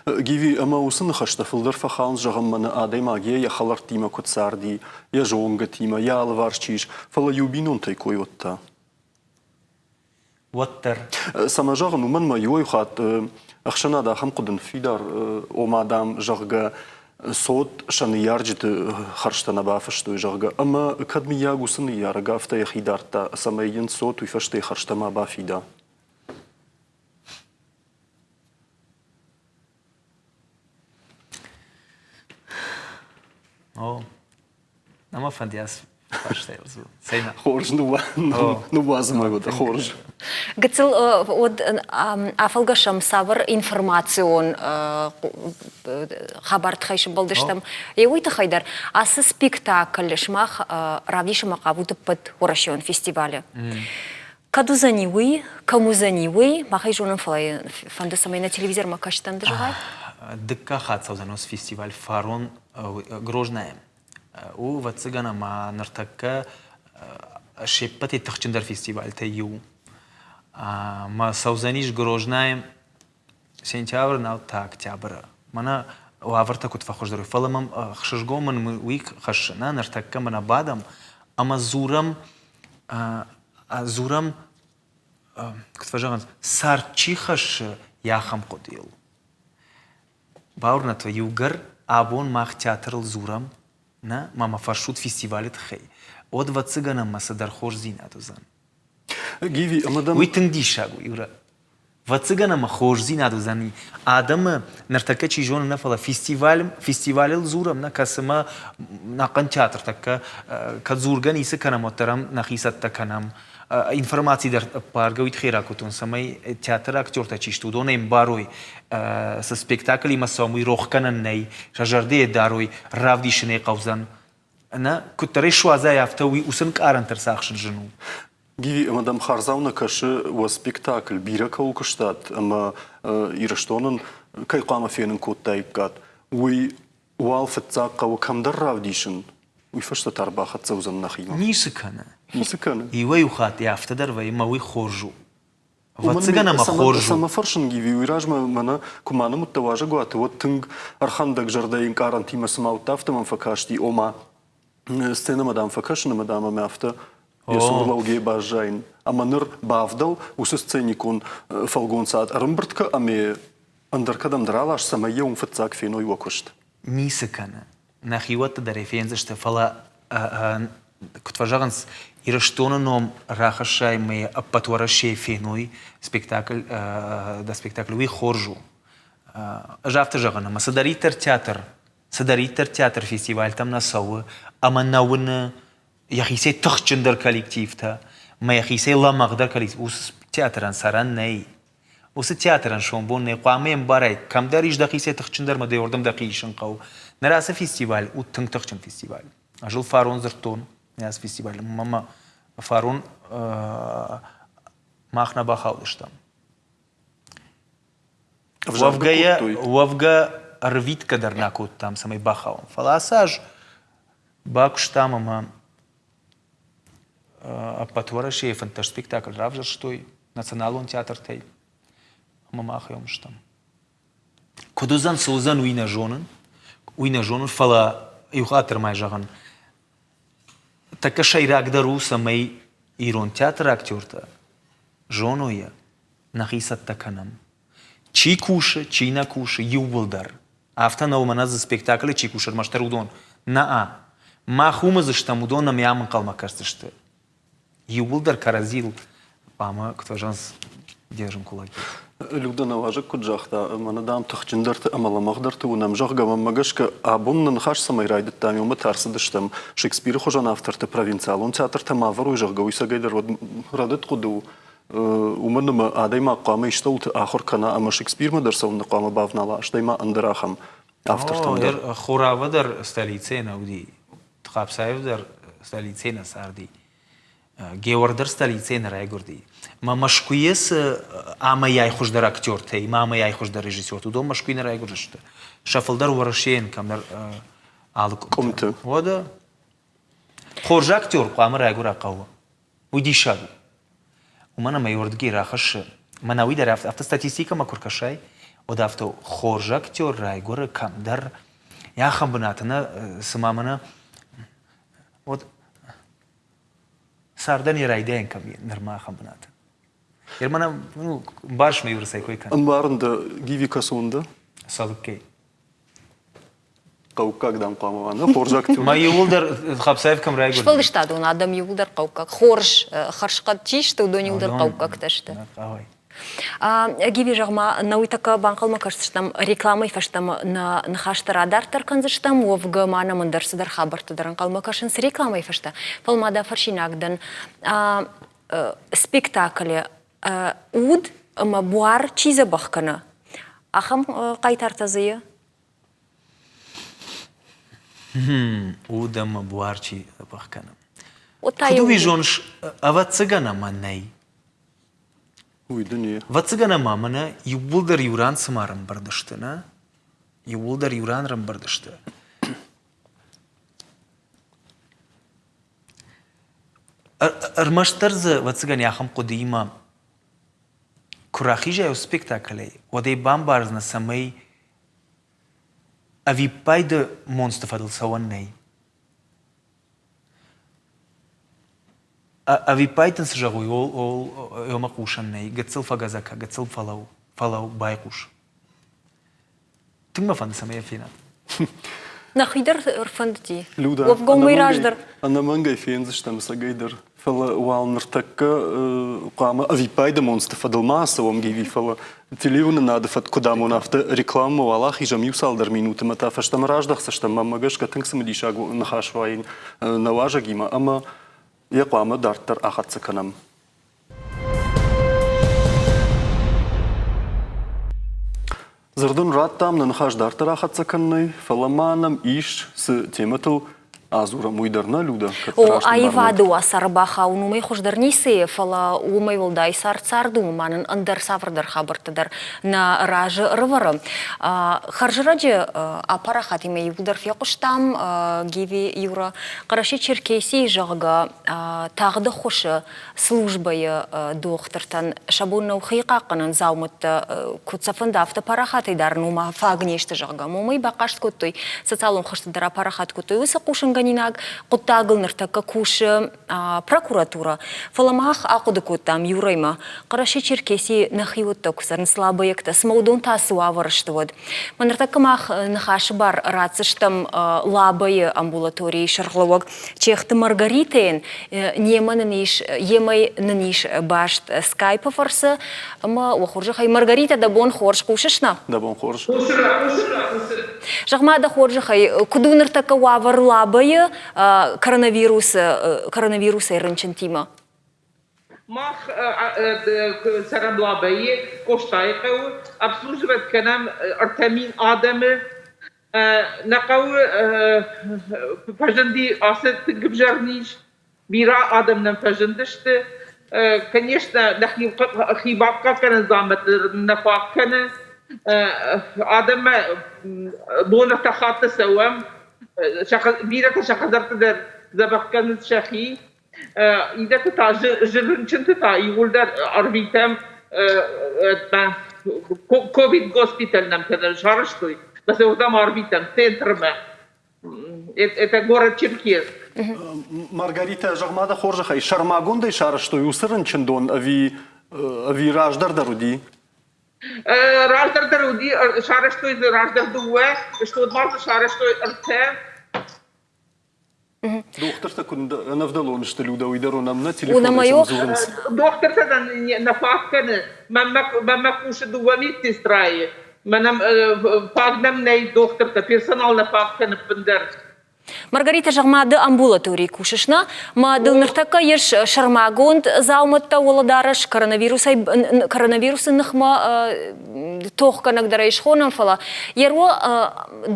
Гиви, ӕмӕ уыцы ныхӕстӕ фылдӕр фӕхауынц, зӕгъӕм, мӕнӕ адӕймаг йӕ йӕ хӕлӕрттимӕ куыд царди, йӕ зонгӕтимӕ, йӕ алыварс чи ис, фӕлӕ иу бинонтӕй кой уӕд та? Уӕддӕр. Цӕмӕ зӕгъын, уымӕн мӕ иуӕй хатт ӕхсӕнад ахӕм хъуыды ныффидар, ома, дам, зӕгъгӕ, цот сӕ ныййарджыты хӕрзтӕ нӕ бафыстой, зӕгъгӕ, ӕмӕ кӕд мыййаг уыцы ныййарӕг афтӕ йӕхи дардта, цӕмӕй йын цот уый фӕстӕ хӕрзтӕ ма бафида. О, ӕмӕ фӕндиас фарстайыл дзурын. Цӕй-ма. Хорз ныууадзын уӕд, хорз. Гыццыл уӕд афӕлгӕсӕм, цавӕр информацион хабар тыххӕй сымбӕлдыстӕм. Е уый тыххӕй дӕр ацы спектакль сымах равдисынмӕ хъавут ӕппӕт уӕрӕсеон фестивалы. Кӕд уыдзӕни уый, кӕм уыдзӕни уый, мах ӕй зонӕм, фӕлӕ фӕнды, цӕмӕй нӕ телевизормӕ кӕсдӕн ды зӕгъай? Дыккаг хатт цӕудзӕн уыцы фестиваль фарон Грознайы. У, ӕвӕццӕгӕн, ӕмӕ ныртӕккӕ се ппӕтӕй тыхджындӕр фестивальтӕй иу. Ӕмӕ цӕудзӕнис Грознайы сентябры, нал та октябры. Мӕнӕ уавӕртӕ куыд фӕхуыздӕр, фӕлӕ мӕм ӕхсызгон мын уый хӕссы, нӕ ныртӕккӕ мӕнӕ бадӕм ӕмӕ дзурӕм дзурӕм, куыд фӕзӕгъынц, цард чи хӕссы, йӕ ахӕм хъуыдыйыл. Бауырнӕд уӕ, иугӕр абон мах театрыл дзурӕм, нӕ, ма мӕ фӕрсут фестивалы тыххӕй, уӕд, ӕвӕццӕгӕн, ӕмӕ цыдӕр хорздзинад уыдзӕн. Гиви, ӕмӕ дӕм... Уый тынг диссаг у, Юра. Ӕвӕццӕгӕн ӕмӕ хорздзинад уыдзӕни. Адӕмы ныртӕккӕ чи зоны нӕ, фӕлӕ фестиваль, фестивалыл дзурӕм, нӕ кӕцымӕ ӕнӕхъӕн театр тӕккӕ кӕд дзургӕ ницы кӕнӕм, уӕддӕр ӕм нӕхи цӕттӕ кӕнӕм. Информаци дӕр ӕппаргӕ уый тыххӕй ракодтон, цӕмӕй театры актертӕ чи сты, уыдон ӕмбарой, цы спектаклимӕ цӕуӕм, уый рох кӕнӕн нӕй, сӕ зӕрдӕйы дарой, равдисын ӕй хъӕудзӕн. Нӕ, куыддӕр ӕй суадзай, афтӕ уый уыцы ӕнкъарӕнтӕ ӕрцахсын зын у. Гиви, ӕмӕ дӕм хардзау нӕ кӕсы уӕ спектакль, бирӕ кӕуыл куыстат ӕмӕ Ирыстонӕн кӕй хъуамӕ фенын кодтаиккат, уый уал фыццаг хъӕуы кӕмдӕр равдисын, уый фӕстӕ та ӕрбахӕццӕ уыдзӕн нӕхимӕ. Ницы кӕны. Ницы кӕны. Иуӕй-иу хатт афтӕ дӕр вӕййы, ӕмӕ уый хорз у. Ӕвӕццӕгӕн ӕмӕ хорз у. Цӕмӕ фӕрсын, Гиви, уый размӕ мӕнӕ куы ма нымудта уазӕгуаты, уӕд тынг ӕрхӕндӕг зӕрдӕйы ӕнкъарӕнтимӕ цыма уыдта, афтӕ мӕм фӕкасти, ома сценӕмӕ дам фӕкӕсын ӕмӕ дам ӕмӕ афтӕ йӕ цур лӕугӕйӕ баззайын. Ӕмӕ ныр бавдӕл уыцы сценикон фӕлгонцад ӕрӕмбырд кӕ ӕмӕ ӕндӕр кӕдӕмдӕр алас, цӕмӕй йӕ уым фыццаг феной уӕ куыст. Ницы кӕны. Нӕхиуӕтты дӕр ӕй фендзысты, фӕлӕ куыд фӕзӕгъынц, Ирыстоны ном рахӕссай ӕмӕ ӕппӕт Уӕрӕсейы феной спектакль, дӕ спектакль, уый хорз у. Ӕз афтӕ зӕгъын, ӕмӕ цыдӕриддӕр театр, цыдӕриддӕр театр фестивальтӕм нӕ цӕуы ӕмӕ нӕ уыны йӕхицӕй тыхджындӕр коллективтӕ ӕмӕ йӕхицӕй лӕмӕгъдӕр коллектив, уыцы театрӕн цӕрӕн нӕй. Уыцы театрӕн сомбон нӕй, хъуамӕ ӕмбарай, кӕмдӕр ис дӕхицӕй тыхджындӕр ӕмӕ дӕ уырдӕм дӕхи исын хъӕуы. Ныр ацы фестиваль у тынг тыхджын фестиваль. Ӕз ыл фарон дзырдтон, ацы фестиваль, ӕмӕ фарон мах нӕ бахаудыстӕм. Уӕвгӕ ӕрвитгӕ дӕр нӕ кодтам, цӕмӕй бахауӕм. Фӕлӕ ацы аз бакуыстам ӕмӕ ӕппӕт Уӕрӕсейы 15 спектакль равзӕрстой националон театртӕй ӕмӕ мах ӕм стӕм. Куыд уыдзӕн, цы уыдзӕн, уый нӕ зонын. Уый нӕ зонын, фӕлӕ иу хатт ма зӕгъын, тӕккӕ сӕйрагдӕр у, цӕмӕй ирон театры актертӕ зоной йӕ, нӕхи цӕттӕ кӕнӕм. Чи кусы, чи нӕ кусы, иууылдӕр. Афтӕ нӕу, мӕнӕ дзы спектаклы чи кусы, ӕрмӕстдӕр уыдон. Нӕ, мах уым уыдзыстӕм, уыдон нӕм ам ӕнхъӕлмӕ кӕсдзысты. Иууылдӕр кӕрӕдзийыл хъуамӕ, куыд фӕзӕгъынц, держим кулаки. Люда Навазык куыд загъта, мӕнӕ, дам, тыхджындӕрты ӕмӕ лӕмӕгъдӕрты уынӕм, зӕгъгӕ, мӕнмӕ гӕсгӕ, абон нӕ ныхас цӕмӕй райдыдтам, уымӕ тӕрсыдыстӕм. Шекспиры хуызӕн авторты провинциалон театртӕ ма ӕвӕрой, зӕгъгӕ, уый цӕгӕйдӕр уӕд рӕдыд хъуыды у. Уымӕн ӕмӕ адӕймаг хъуамӕ истӕуылты ахуыр кӕна ӕмӕ Шекспирмӕ дӕр цӕуыннӕ хъуамӕ бавнала, стӕй ма ӕндӕр ахӕм автортӕм дӕр. Хорава дӕр столицӕйы нӕ уыди, Хъапсаев дӕр столицӕйы нӕ царди. Геор дӕр столицӕйы нӕ райгуырди. Мӕ Мӕскуыйы цы амӕй-ай хуыздӕр актертӕй, ма амӕй-ай хуыздӕр режиссертӕ, уыдон Мӕскуыйы нӕ райгуырдысты. Сӕ фылдӕр Уӕрӕсейӕн кӕмдӕр алы къуымты. Уӕдӕ хорз актер хъуамӕ райгуыра хъӕуы. Уый диссаг у. Уымӕн ӕмӕ иуырдыгӕй рахӕссы, мӕнӕ уый дӕр афтӕ статистикӕмӕ куы ркӕсай, уӕд афтӕ хорз актер райгуыры кӕмдӕр, ахӕм бынаты нӕ, цыма мӕнӕ вот цардӕн йӕ райдайӕн кӕм и, нырма ахӕм бынаты. Ермана, ну, ӕмбарыс мӕ иурысӕй кой кӕн. Ӕмбарын дӕ, Гиви кӕцон дӕ? Цӕлыккӕй. Хъӕуккаг дам хъуамӕ уа, нӕ хорз актер. Мӕ иууылдӕр Хапсаев кӕм райгуырди? Сфӕлдыстадон адӕм иууылдӕр хъӕуккаг. Хорз, хӕрзхъӕд чи сты, уыдон иууылдӕр хъӕуккӕгтӕ сты. Гиви, зӕгъ-ма, нӕ уый тӕккӕ банхъӕлмӕ кӕсдзыстӕм рекламӕйы фӕстӕмӕ нӕ ныхӕстӕ радарддӕр кӕндзыстӕм, уӕвгӕ ма нӕм ӕндӕр цыдӕр хабӕрттӕ дӕр ӕнхъӕлмӕ кӕсынц рекламӕйы фӕстӕ. Фӕлӕ ма дӕ фӕрсинаг дӕн, спектаклы уд ӕмӕ буар чи дзӕбӕх кӕны, ахӕм хъайтартӕ дзы и? Уд ӕмӕ буар чи дзӕбӕх кӕны. Куыд уый зоныс, ӕвӕццӕгӕн ӕмӕ нӕй. Уый дын и. Ӕвӕццӕгӕн ӕмӕ мӕнӕ иууылдӕр иу ран цыма рӕмбырд сты, нӕ? Иууылдӕр иу ран рӕмбырд сты. Ӕрмӕстдӕр дзы, ӕвӕццӕгӕн, ахӕм хъуыдыимӕ куы рахизай уыцы спектаклӕй, уӕд ӕй бамбардзынӕ, цӕмӕй ӕвиппайды монцты фӕдыл цӕуӕн нӕй. Ӕвиппайд дын цы зӕгъой, уымӕ хъусӕн нӕй. Гыццыл фӕгӕзӕ кӕ, гыццыл фӕлӕуу, фӕлӕуу, байхъус. Тынг мӕ фӕнды, цӕмӕй йӕ фенат. Нӕхи дӕр ӕрфӕндыди. Люда, Уӕвгӕ уымӕй раздӕр. Ӕнӕмӕнгӕй фендзыстӕм цӕгӕй дӕр. Фӕлӕ уал ныртӕккӕ хъуамӕ ӕвиппайды монцты фӕдыл ма ацӕуӕм, Гиви, фӕлӕ телеуынынады фӕд куыд амона, афтӕ рекламӕмӕ уал ахизӕм иу цалдӕр минуты ӕмӕ та фӕстӕмӕ раздӕхдзыстӕм. Мӕнмӕ гӕсгӕ тынг цымыдисаг ныхас уаин нӕ уазӕгимӕ ӕмӕ йӕ хъуамӕ дарддӕр ахӕццӕ кӕнӕм. Дзырд ын радтам нӕ ныхас дарддӕр ахӕццӕ кӕнынӕй, фӕлӕ ма нӕм ис, цы темӕтыл. адзурӕм, уый дӕр нӕ, Людӕ? О, аивады уацары бахауын уымӕй хуыздӕр ницы, фӕлӕ уымӕй уӕлдай цард цард у, ма нын ӕндӕр цавӕрдӕр хабӕрттӕ дӕр нӕ разы ӕрывӕры. Хӕрзӕрӕджы апарахатимӕ иууылдӕр фехъуыстам Гиви Юра Хъӕрӕсе-Черкесийы, зӕгъгӕ, тагъд ӕххуысы службӕйы дохтыртӕн сӕ бон нӕу хи хъахъхъӕнӕн дзаумӕттӕ куыд сӕ фӕнды, афтӕ парахатӕй дарын, ома фаг не сты, зӕгъгӕ. Уымӕй бахъаст кодтой, социалон хызты дӕр апарахат кодтой уыцы хъусынгӕнинаг. Хъуыддагыл ныртӕккӕ кусы прокуратурӕ. Фӕлӕ мах ахъуыды кодтам Юрӕимӕ, Хъӕрӕсе-Черкесийы нӕхиуӕттӕ куы цӕрынц лабӕйӕгтӕ, цымӕ уыдон та цы уавӕры сты уӕд? Ныртӕккӕ мах ныхасы бар ратдзыстӕм Лабӕйы амбулаторийы сӕргълӕууӕг Чехты Маргаритӕйӕн. Немӕ нын ис, йемӕ нын ис баст скайпы фӕрцы. Ӕмӕ уӕ хорзӕхӕй, Маргарита, дӕ бон хорз, хъусыс нӕ? Дӕ бон хорз. Зӕгъ-ма, дӕ хорзӕхӕй, куыд у ныртӕккӕ уавӕр Лабӕйы коронавирусы, коронавирусӕй рынчынтимӕ? Мах цӕрӕм Лабӕйы, Къостайы хъӕуы, обслуживать кӕнӕм 3000 адӕмы. Нӕ хъӕуы фӕзынди ацы тынг ӕвзӕр низ, бирӕ адӕм нӕм фӕзындысты. Конечно, нӕхи хи бахъахъхъӕнӕн дзаумӕтты нӕ фаг кӕны. Адӕммӕ бон ӕртӕ хатты цӕуӕм. Бирӕтӕ сӕ хӕдзӕртты дӕр дзӕбӕх кӕнынц сӕхи. Иннӕты та рынчынты та иууылдӕр ӕрвитӕм ковид-госпиталь нӕм кӕнӕ сарӕзтой, бӕсӕ уырдӕм арвитӕм центрмӕ. Это город Черкесск. Маргарита, зӕгъ-ма дӕ хорзӕхӕй, сӕрмагондӕй сарӕзтой уыцы рынчындон ӕви, ӕви раздӕр дӕр уыди? Раздӕр дӕр уыди, сарӕзтой дзы раздӕр дыууӕ, стод ма дзы сарӕзтой ӕртӕ. Дохтыртӕ куыд ӕнӕвдӕлон сты, Люда, уый дӕр уынӕм нӕ телефонӕй сӕм дзурынц. Дохтыртӕ нӕ фаг кӕны. Мӕнмӕ кусы дыууӕ медсестрайы. Мӕнӕн фаг нӕм нӕй дохтыртӕ, персонал нӕ фаг кӕны ӕппындӕр. Маргарита, зӕгъ-ма, ды амбулаторийы кусыс, нӕ? Ма дыл ныртӕккӕ ис сӕрмагонд дзаумӕттӕ уӕлӕдарӕс коронавирусӕй коронавирусы ныхмӕ тохгӕнӕг дӕр ӕй схонӕм, фӕлӕ йӕ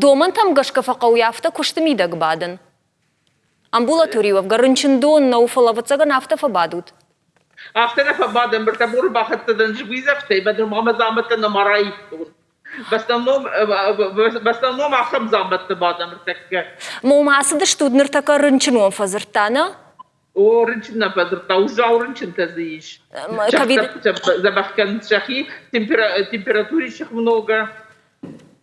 домӕнтӕм гӕсгӕ фӕхъӕуы афтӕ куысты мидӕг бадын. Амбулаторийы уӕвгӕ рынчындон нӕу, фӕлӕ ӕвӕццӕгӕн афтӕ фӕбадут. Афтӕ нӕ фӕбадӕм, быртӕборы бахӕццӕ дӕн згуидзӕфтӕй, мӕ мамӕ дзаумӕттӕ нӕма раивтон. В основном ахӕм дзаумӕтты бадӕм ныртӕккӕ. Ма ацыдыстут ныртӕккӕ рынчын уӕм фӕдзырдта, нӕ? О, рынчын нӕ фӕдзырдта, уӕззау рынчынтӕ дзы ис. Дзӕбӕх кӕнынц сӕхи, температуре их много.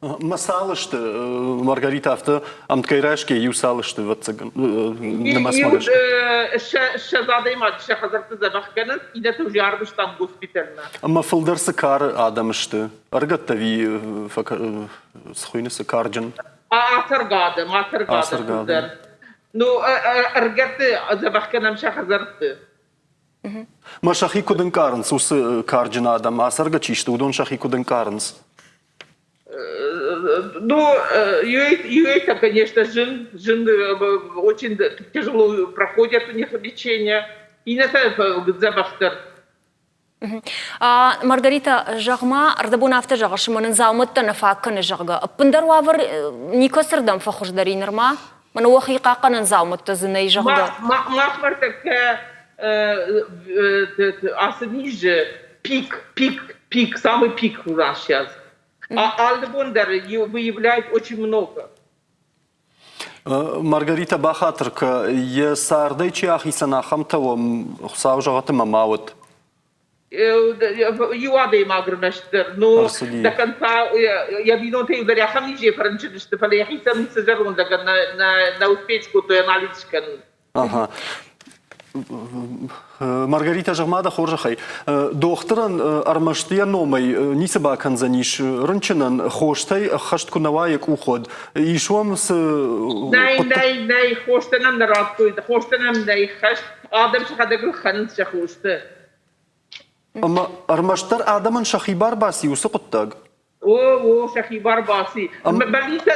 Мӕ цал сты, Маргарита, афтӕ ӕмткӕй райсгӕ иу цал сты, ӕвӕццӕгӕн, нымӕцмӕ гӕсгӕ? Ссӕдз адӕймаджы сӕ хӕдзӕртты дзӕбӕх кӕнынц, иннӕты уже арвыстам госпитальмӕ. Ӕмӕ фылдӕр цы кары адӕм сты? Ӕрыгӕттӕ ӕви цы хуыйны, цы карджын? Ацӕргӕ адӕм, ацӕргӕ адӕм фылдӕр. Ну, ӕргӕтты дзӕбӕх кӕнӕм сӕ хӕдзӕртты. Мӕ сӕхи куыд ӕнкъарынц уыцы карджын адӕм, ацӕргӕ чи сты, уыдон сӕхи куыд ӕнкъарынц? Ну, это, конечно, жин, жин очень тяжело проходят у них лечение. И на дзӕбӕхдӕр. Маргарита, зӕгъ-ма, ӕрдӕбон афтӕ зӕгъыс, ӕмӕ нын дзаумӕттӕ нӕ фаг кӕны, зӕгъгӕ. Ӕппындӕр уавӕр никӕцырдӕм фӕхуыздӕр и нырма? Мӕнӕ уӕхи хъахъхъӕнӕн дзаумӕттӕ дзы нӕй, зӕгъгӕ. Мах ныртӕккӕ ацы низы пик, пик, пик, самый пик у нас сейчас. Алы бон дӕр выявляют очень много. Маргарита бахатыр кӕ, йӕ цардӕй чи ахицӕн, ахӕмтӕ уӕм Хуыцау зӕгъӕт ӕмӕ ма уӕд. Иу адӕймаг ӕрмӕстдӕр, но до конца йӕ бинонтӕ иу дӕр ахӕм низӕй фӕрынчын сты, фӕлӕ йӕхицӕн цы зӕрондӕгӕн нӕ успеть кодтой анализ скӕнын. Ага. Маргарита, зӕгъ-ма дӕ хорзӕхӕй, дохтырӕн ӕрмӕст йӕ номӕй ницы бакӕндзӕнис рынчынӕн хостӕй ӕххӕст куы нӕ уа йӕ къух, уӕд ис уӕм цы Нӕй, нӕй, нӕй, хостӕ нӕм нӕ радтой, хостӕ нӕм нӕй хӕст, адӕм сӕхӕдӕг лхӕнынц сӕ хосты. Ӕмӕ ӕрмӕстдӕр адӕмӕн сӕхи бар баци уыцы хъуыддаг? О, о, сӕхи бар баци. Больницӕ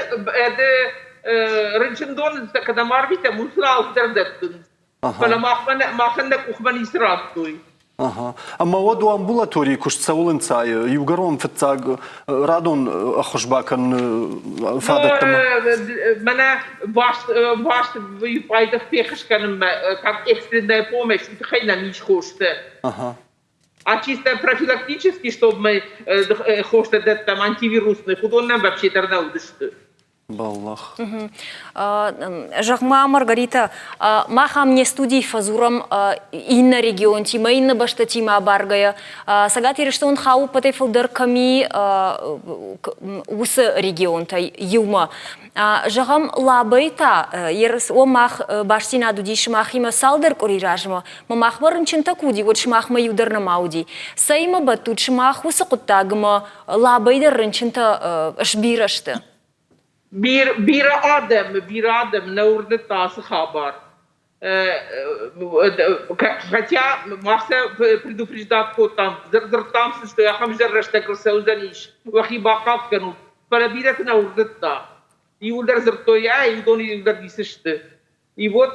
рынчындоны кӕдӕм арвитӕм, уыцы алцыдӕр дӕттынц. Фӕлӕ махӕн нӕ къухмӕ ницы радтой. Ага. Ӕмӕ уӕд у амбулаторийы куыст цӕуыл ӕнцайы? Иугӕрон фыццаг радон ӕххуыс бакӕныны фадӕттӕ Мӕнӕ баст баст пайда феххуыс кӕнынмӕ как экстренная помощь, уый тыххӕй нӕм ис хостӕ. Ага. А чисто профилактически, чтобы мы хостӕ дӕттӕм антивирусных, уыдон нӕм вообще дӕр нӕ уыдысты. Бӕллӕх. Зӕгъ-ма, Маргарита, мах ам не студийы фӕдзурӕм иннӕ регионтимӕ, иннӕ бӕстӕтимӕ абаргӕйӕ. Цӕгат Ирыстон хауы ӕппӕтӕй фылдӕр кӕм и, уыцы регионтӕй иумӕ. Зӕгъӕм, Лабӕйы та о мах бастдзинад уыди сымахимӕ цалдӕр къуыри размӕ, мӕ махмӕ рынчынтӕ куы уыди, уӕд сымахмӕ иу дӕр нӕма уыди. Цӕимӕ бӕттут сымах уыцы хъуыддагмӕ Лабӕй дӕр рынчынтӕ сбирӕ сты? Бирӕ адӕм, бирӕ адӕм нӕ уырныдта ацы хабар. Хотя мах сӕ предупреждать кодтам, дзырдтам сын, что ахӕм зӕр рӕстӕг ӕрцӕудзӕнис, уӕхи бахъахъхъӕнут. Фӕлӕ бирӕты нӕ уырныдта. Иуылдӕр дзырдтой, ай, уыдон иуылдӕр ницы сты. И вот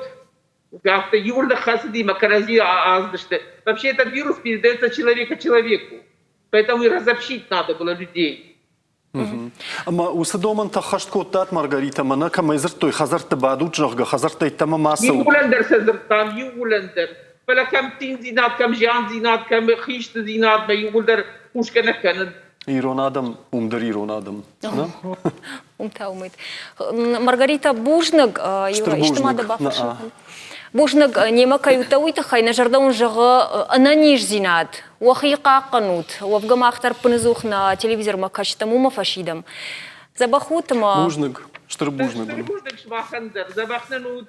афтӕ иуылдӕр хӕцыди мӕ кӕрӕдзи аздысты. Вообще этот вирус передается человека человеку. Поэтому и разобщить надо было людей. Ӕмӕ уыцы домӕнтӕ ӕххӕст кодтат, Маргарита, мӕнӕ кӕмӕй дзырдтой, хӕдзӕртты бадут, зӕгъгӕ, хӕдзӕрттӕ йеддӕмӕ ма цӕут. Иууылӕн дӕр сӕ дзырдтам, иууылӕн дӕр. Фӕлӕ кӕм циндзинад, кӕм зиандзинад, кӕм хистдзинадмӕ иууылдӕр хъусгӕ нӕ кӕнын. Ирон адӕм, уым дӕр ирон адӕм. Уым та уымӕй. Маргарита, бузныг. Стыр Исты ма дӕ бузныг. бафӕрсын? Бузныг, немӕ кӕй уыдтӕ, уый тыххӕй нӕ зӕрдӕ уын зӕгъы ӕнӕниздзинад. Уӕхи хъахъхъӕнут. Уӕвгӕ мах дӕр ӕппынӕдзух нӕ телевизормӕ кӕстӕм, уымӕ фӕсидӕм. Дзӕбӕх ут ӕмӕ... Бузныг. Стыр бузныг. Стыр бузныг сымахӕн дӕр. Дзӕбӕх нын ут.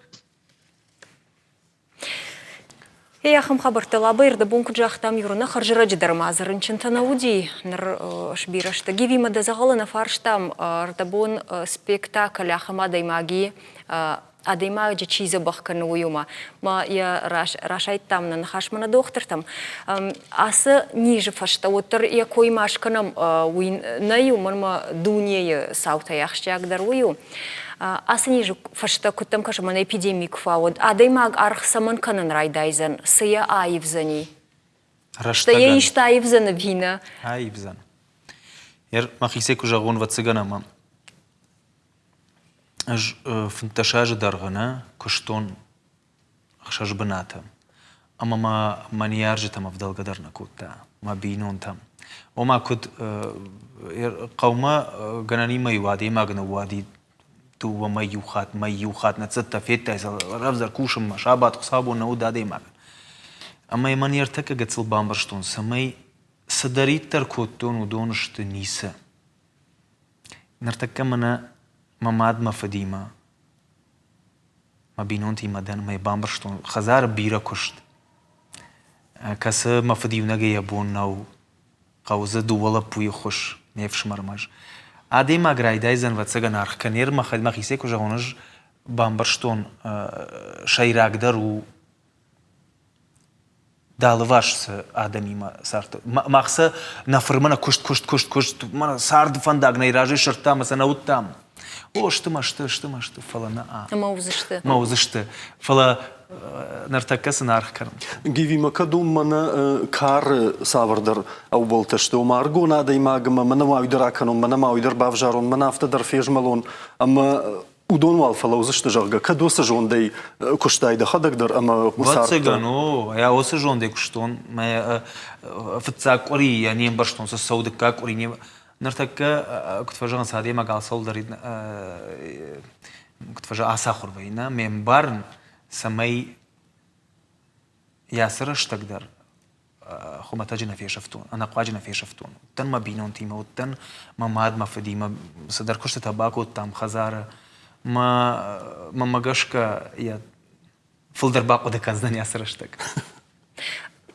Ей, ахӕм хабӕрттӕ Лабӕ ӕрдӕбон куыд загътам, Юрына хӕрзӕрӕджы дӕр ма дзы рынчынтӕ нӕ уыди. Ныр сбирӕ сты. Гивимӕ дӕ дзӕгъӕлы нӕ фарстам, ӕрдӕбон спектакль ахӕм адӕймаги адӕймаджы чи дзӕбӕх кӕны, уый уымӕ. Ма йӕ расайдтам нӕ ныхасмӕ нӕ дохтыртӕм. Ацы низы фӕстӕ уӕддӕр йӕ кой ма скӕнӕм, уый нӕй, уымӕн ӕмӕ дунейы цаутӕй ахсджиагдӕр уый у. Ацы низы фӕстӕ куыддӕм кӕсы, мӕнӕ эпидеми куы фӕуӕд, адӕймаг аргъ цӕмӕн кӕнын райдайдзӕн, цы йӕ аивдзӕни? Стӕй йӕ исты аивдзӕн ӕви нӕ? Аивдзӕн. Мӕхицӕй куы зӕгъон, ӕвӕццӕгӕн ӕмӕ Ӕз 15 азы дӕргъы нӕ куыстон ӕхсӕз бынаты ӕмӕ мӕ мӕ ныййарджытӕм ӕвдӕлгӕ дӕр нӕ кодта, мӕ бинонтӕм. Ома куыд хъӕумӕ гӕнӕнимӕ-иу адӕймаг ныууади дыууӕ мӕй иу хатт, мӕй иу хатт нӕ цӕттӕ федтай, рӕвдздӕр кусынмӕ, сабат, хуыцаубон нӕ уыд адӕймагӕн. Ӕмӕ мӕ ӕртӕккӕ гыццыл бамбӕрстон, цӕмӕй цыдӕриддӕр кодтон, уыдон сты ницы. Ныртӕккӕ мӕнӕ мӕ мад мӕ фыдимӕ, мӕ бинонтимӕ дӕн ӕмӕ йӕ бамбӕрстон, хӕдзары бирӕ куыст, кӕцы мӕ фыд иунӕгӕй йӕ бон нӕу. Хъӕуы дзы дыууӕ лӕппуйы ххуыс ме фсымӕрмӕ ӕз. Адӕймаг райдайдзӕн, ӕвӕццӕгӕн, аргъ кӕнер мӕхицӕй куы зӕгъон, ӕз бамбӕрстон, сӕйрагдӕр у дӕ алыварс цы адӕмимӕ цардтӕ. Мах сӕ нӕ фырмӕ нӕ куыст, куыст, куыст, куыст, мӕнӕ царды фӕндаг нӕ разӕй сырдтам ӕмӕ сӕ нӕ уыдтам. О, сты мӕ сты, сты мӕ сты, фӕлӕ нӕ. Ӕмӕ уыдзысты. Ӕмӕ уыдзысты. Фӕлӕ ныртӕккӕ сын аргъ кӕнын. Гивимӕ кӕд уым мӕнӕ кары цавӕрдӕр ӕууӕлтӕ сты, ома ӕрыгон адӕймаг ӕмӕ мӕнӕ ма уый дӕр акӕнон, мӕнӕ ма уый дӕр бавзарон, мӕнӕ афтӕ дӕр фезмӕлон ӕмӕ уыдон уал фӕлӕудзысты, зӕгъгӕ, кӕд уыцы зондӕй куыстай дӕхӕдӕг дӕр ӕмӕ Ӕвӕццӕгӕн, о, я уыцы зондӕй куыстон. Мӕ фыццаг къуыри йӕ не мбӕрстон, цы цӕуы дыккаг къуыри не Ныртӕккӕ, куыд фӕзӕгъынц, адӕймаг алцӕуыл дӕр куыд фӕзӕгъы, ацахуыр вӕййы, нӕ? Ме мбарын, цӕмӕй йӕ ацы рӕстӕг дӕр хуымӕтӕджы нӕ фесӕфтон, ӕнӕхъуаджы нӕ фесӕфтон. Уыдтӕн мӕ бинонтимӕ, уыдтӕн мӕ мад, мӕ фыдимӕ, цыдӕр куыстытӕ бакодтам хӕдзары. Мӕ, мӕнмӕ гӕсгӕ, йӕ фылдӕр бахъуыды кӕндзӕн ацы рӕстӕг.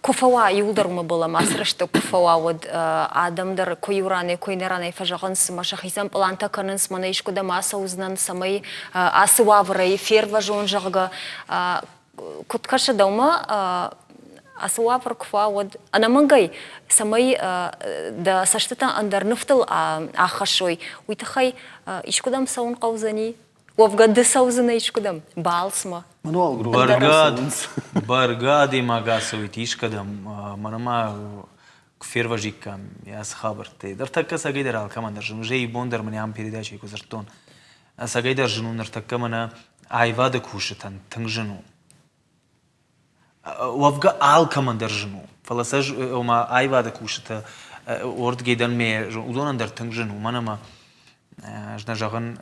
Куы фӕуа, иуылдӕр уымӕ бӕллӕм ацы рӕстӕг куы фӕуа, уӕд адӕм дӕр куы иу ранӕй, куы иннӕ ранӕй фӕзӕгъынц, мӕ сӕхицӕн пълантӕ кӕнынц, мӕнӕ искуыдӕм ацӕудзынӕн, цӕмӕй ацы уавӕрӕй фервӕзон, зӕгъгӕ. Куыд кӕсы дӕумӕ, ацы уавӕр куы фӕуа, уӕд ӕнӕмӕнгӕй, цӕмӕй дӕ цӕстытӕ ӕндӕр нывтыл аххӕссой, уый тыххӕй искуыдӕм цӕуын хъӕудзӕни? Уӕвгӕ ды цӕудзынӕ искуыдӕм балцмӕ? Бӕргӕ, бӕргӕ адӕймаг ацӕуид искӕдӕм, мӕнӕ ма куы фервӕзиккам ацы хабӕрттӕй. Ныртӕккӕ ӕцӕгӕйдӕр алкӕмӕн дӕр зын у. Зӕй бон дӕр мын ам передачӕйы куы дзырдтон. Ӕцӕгӕйдӕр зын у ныртӕккӕ мӕнӕ аивады кусджытӕн тынг зын у. Уӕвгӕ алкӕмӕн дӕр зын у. Фӕлӕ сӕ ома аивады кусджытӕ уырдыгӕй дӕр ме уыдонӕн дӕр тынг зын у, уымӕн ӕмӕ ӕз нӕ зӕгъын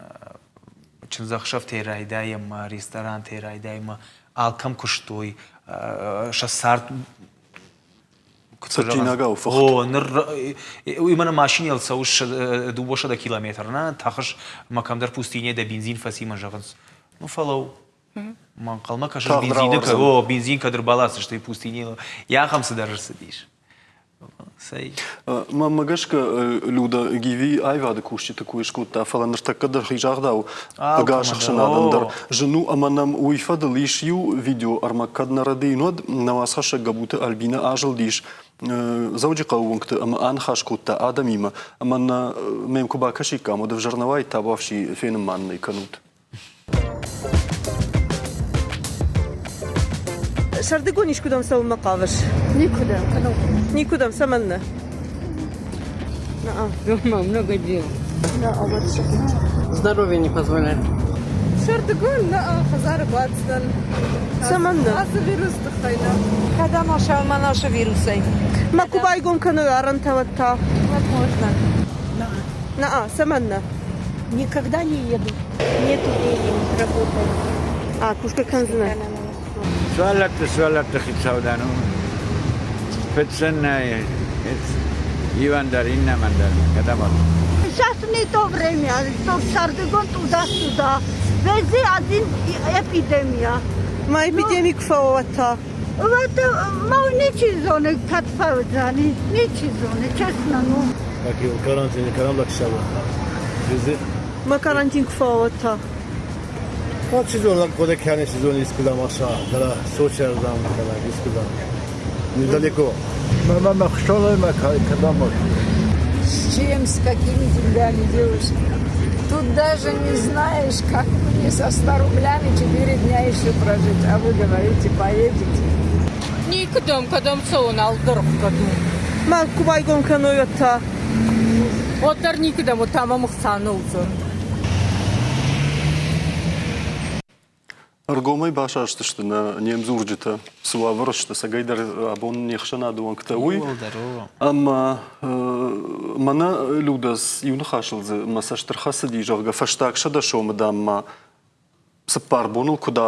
чындзӕхсӕвтӕй райдайӕм, ресторантӕй райдайӕм, алкӕм куыстой, сӕ цард Цӕджджинагау фыхт. О, ныр уый мӕнӕ машинӕйыл цӕуыс 200 километр, нӕ тӕхыс мӕ кӕмдӕр пустыне дӕ бензин фӕци мӕ зӕгъынц. Ну фӕлӕуу, ма ӕнхъӕлмӕ кӕсыс бензины, о, бензин кӕд ӕрбаласдзысты пустынейыл, йӕ ахӕм цыдӕр ӕрцыдис. Цӕй. Мӕнмӕ гӕсгӕ, Люда Гиви аивады кусджыты кой скодта, фӕлӕ ныртӕккӕ дӕр хизагъдау ӕгас ӕхсӕнадӕн дӕр зын у ӕмӕ нӕм уый фӕдыл ис иу видеоӕрмӕг, кӕд нӕ рӕдийын, уӕд нӕ уацхӕссӕг Габуты Альбинӕ азылдис Дзӕуджыхъӕуы уынгты ӕмӕ аныхас кодта адӕмимӕ ӕмӕ нӕ мӕм куы бакӕсиккам, уӕд ӕвзӕр нӕ уаид, табуафси фенын ма нын ӕй кӕнут. Сӕрдыгон искуыдӕм цӕуынмӕ хъавыс? Никуыдӕм. Никуыдӕм, цӕмӕннӕ? Дома много дел. Здоровье не позволяет. Сӕрдыгон нӕ хӕдзары баддзӕн. Цӕмӕннӕ? Ацы вирус тыххӕй нӕ. Кӕдӕм асӕуӕм наша вирусӕй? Ма куы байгом кӕной арӕнтӕ, уӕд та? Возможно. Наа, цӕмӕннӕ? Никогда не еду. Нету денег, работаю. А, кусгӕ кӕндзынӕ? Сывӕллӕтты сывӕллӕтты хицау дӕн. Фыццын иуӕн дӕр, иннӕмӕн дӕр. Кӕдӕм Сейчас не то время, что сӕрдыгон туда-сюда. Везде один эпидемия. Ма эпидеми куы фӕуа, та? Вот ма ничи зоны, кӕд фӕуыдзӕни, ничи зоны, честно, ну. Карантин, карантин Ма карантин куы фӕуа, та? Сезон, кода кӕны сезон искуыдӕм аса, кӕнӕ Сочӕрдӕм, кӕнӕ искуыдӕм. Недалеко. Мама махшола кӕдӕм С чем, с какими деньгами девушка? Тут даже не знаешь, как мне со 100 рублями 4 дня еще прожить. А вы говорите, поедете. Никудӕм, кӕдӕм цӕуын, алдӕр кӕдум. Ма куы байгом кӕной, уӕд та? Уӕддӕр никуыдӕм, уӕд та мӕм ӕхца нӕ уыдзӕн. Ӕргомӕй басастысты нӕ не мдзурджытӕ, цы уавӕры сты, цӕгӕйдӕр абон не хсӕнады уӕнгтӕ, уый. Ӕмӕ мӕнӕ Людӕ иу ныхасыл дзы мӕ цӕст ӕрхӕцыди, зӕгъгӕ, фӕстаг 100 сомы, дам, ма 4 боныл куыд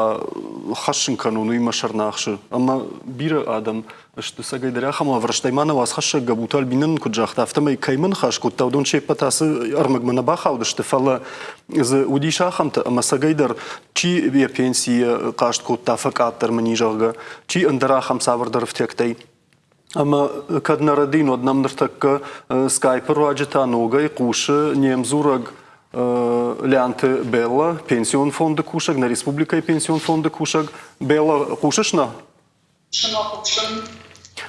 хӕссын кӕнон, уый мӕ сӕр нӕ ахсы. Ӕмӕ бирӕ адӕм сты цӕгӕйдӕр ахӕм уавӕры, стӕй ма нӕ уацхӕссӕг Габуты Альбинӕ нын куыд загъта, афтӕмӕй кӕимӕ ныхас кодта, уыдон се ппӕт ацы ӕрмӕгмӕ нӕ бахаудысты, фӕлӕ дзы уыдис ахӕмтӕ, ӕмӕ цӕгӕйдӕр чи йӕ пенсийӕ хъаст кодта, фӕкъаддӕр мын и, зӕгъгӕ, чи ӕндӕр ахӕм цавӕрдӕр ӕфтиӕгтӕй. Ӕмӕ кӕд нӕ рӕдийын, уӕд нӕм ныртӕккӕ скайпы руаджы та ногӕй хъусы не мдзурӕг Леанты Белла, пенсион фонды кусӕг, нӕ республикӕйы пенсион фонды кусӕг. Белла, хъусыс нӕ? Хъусын.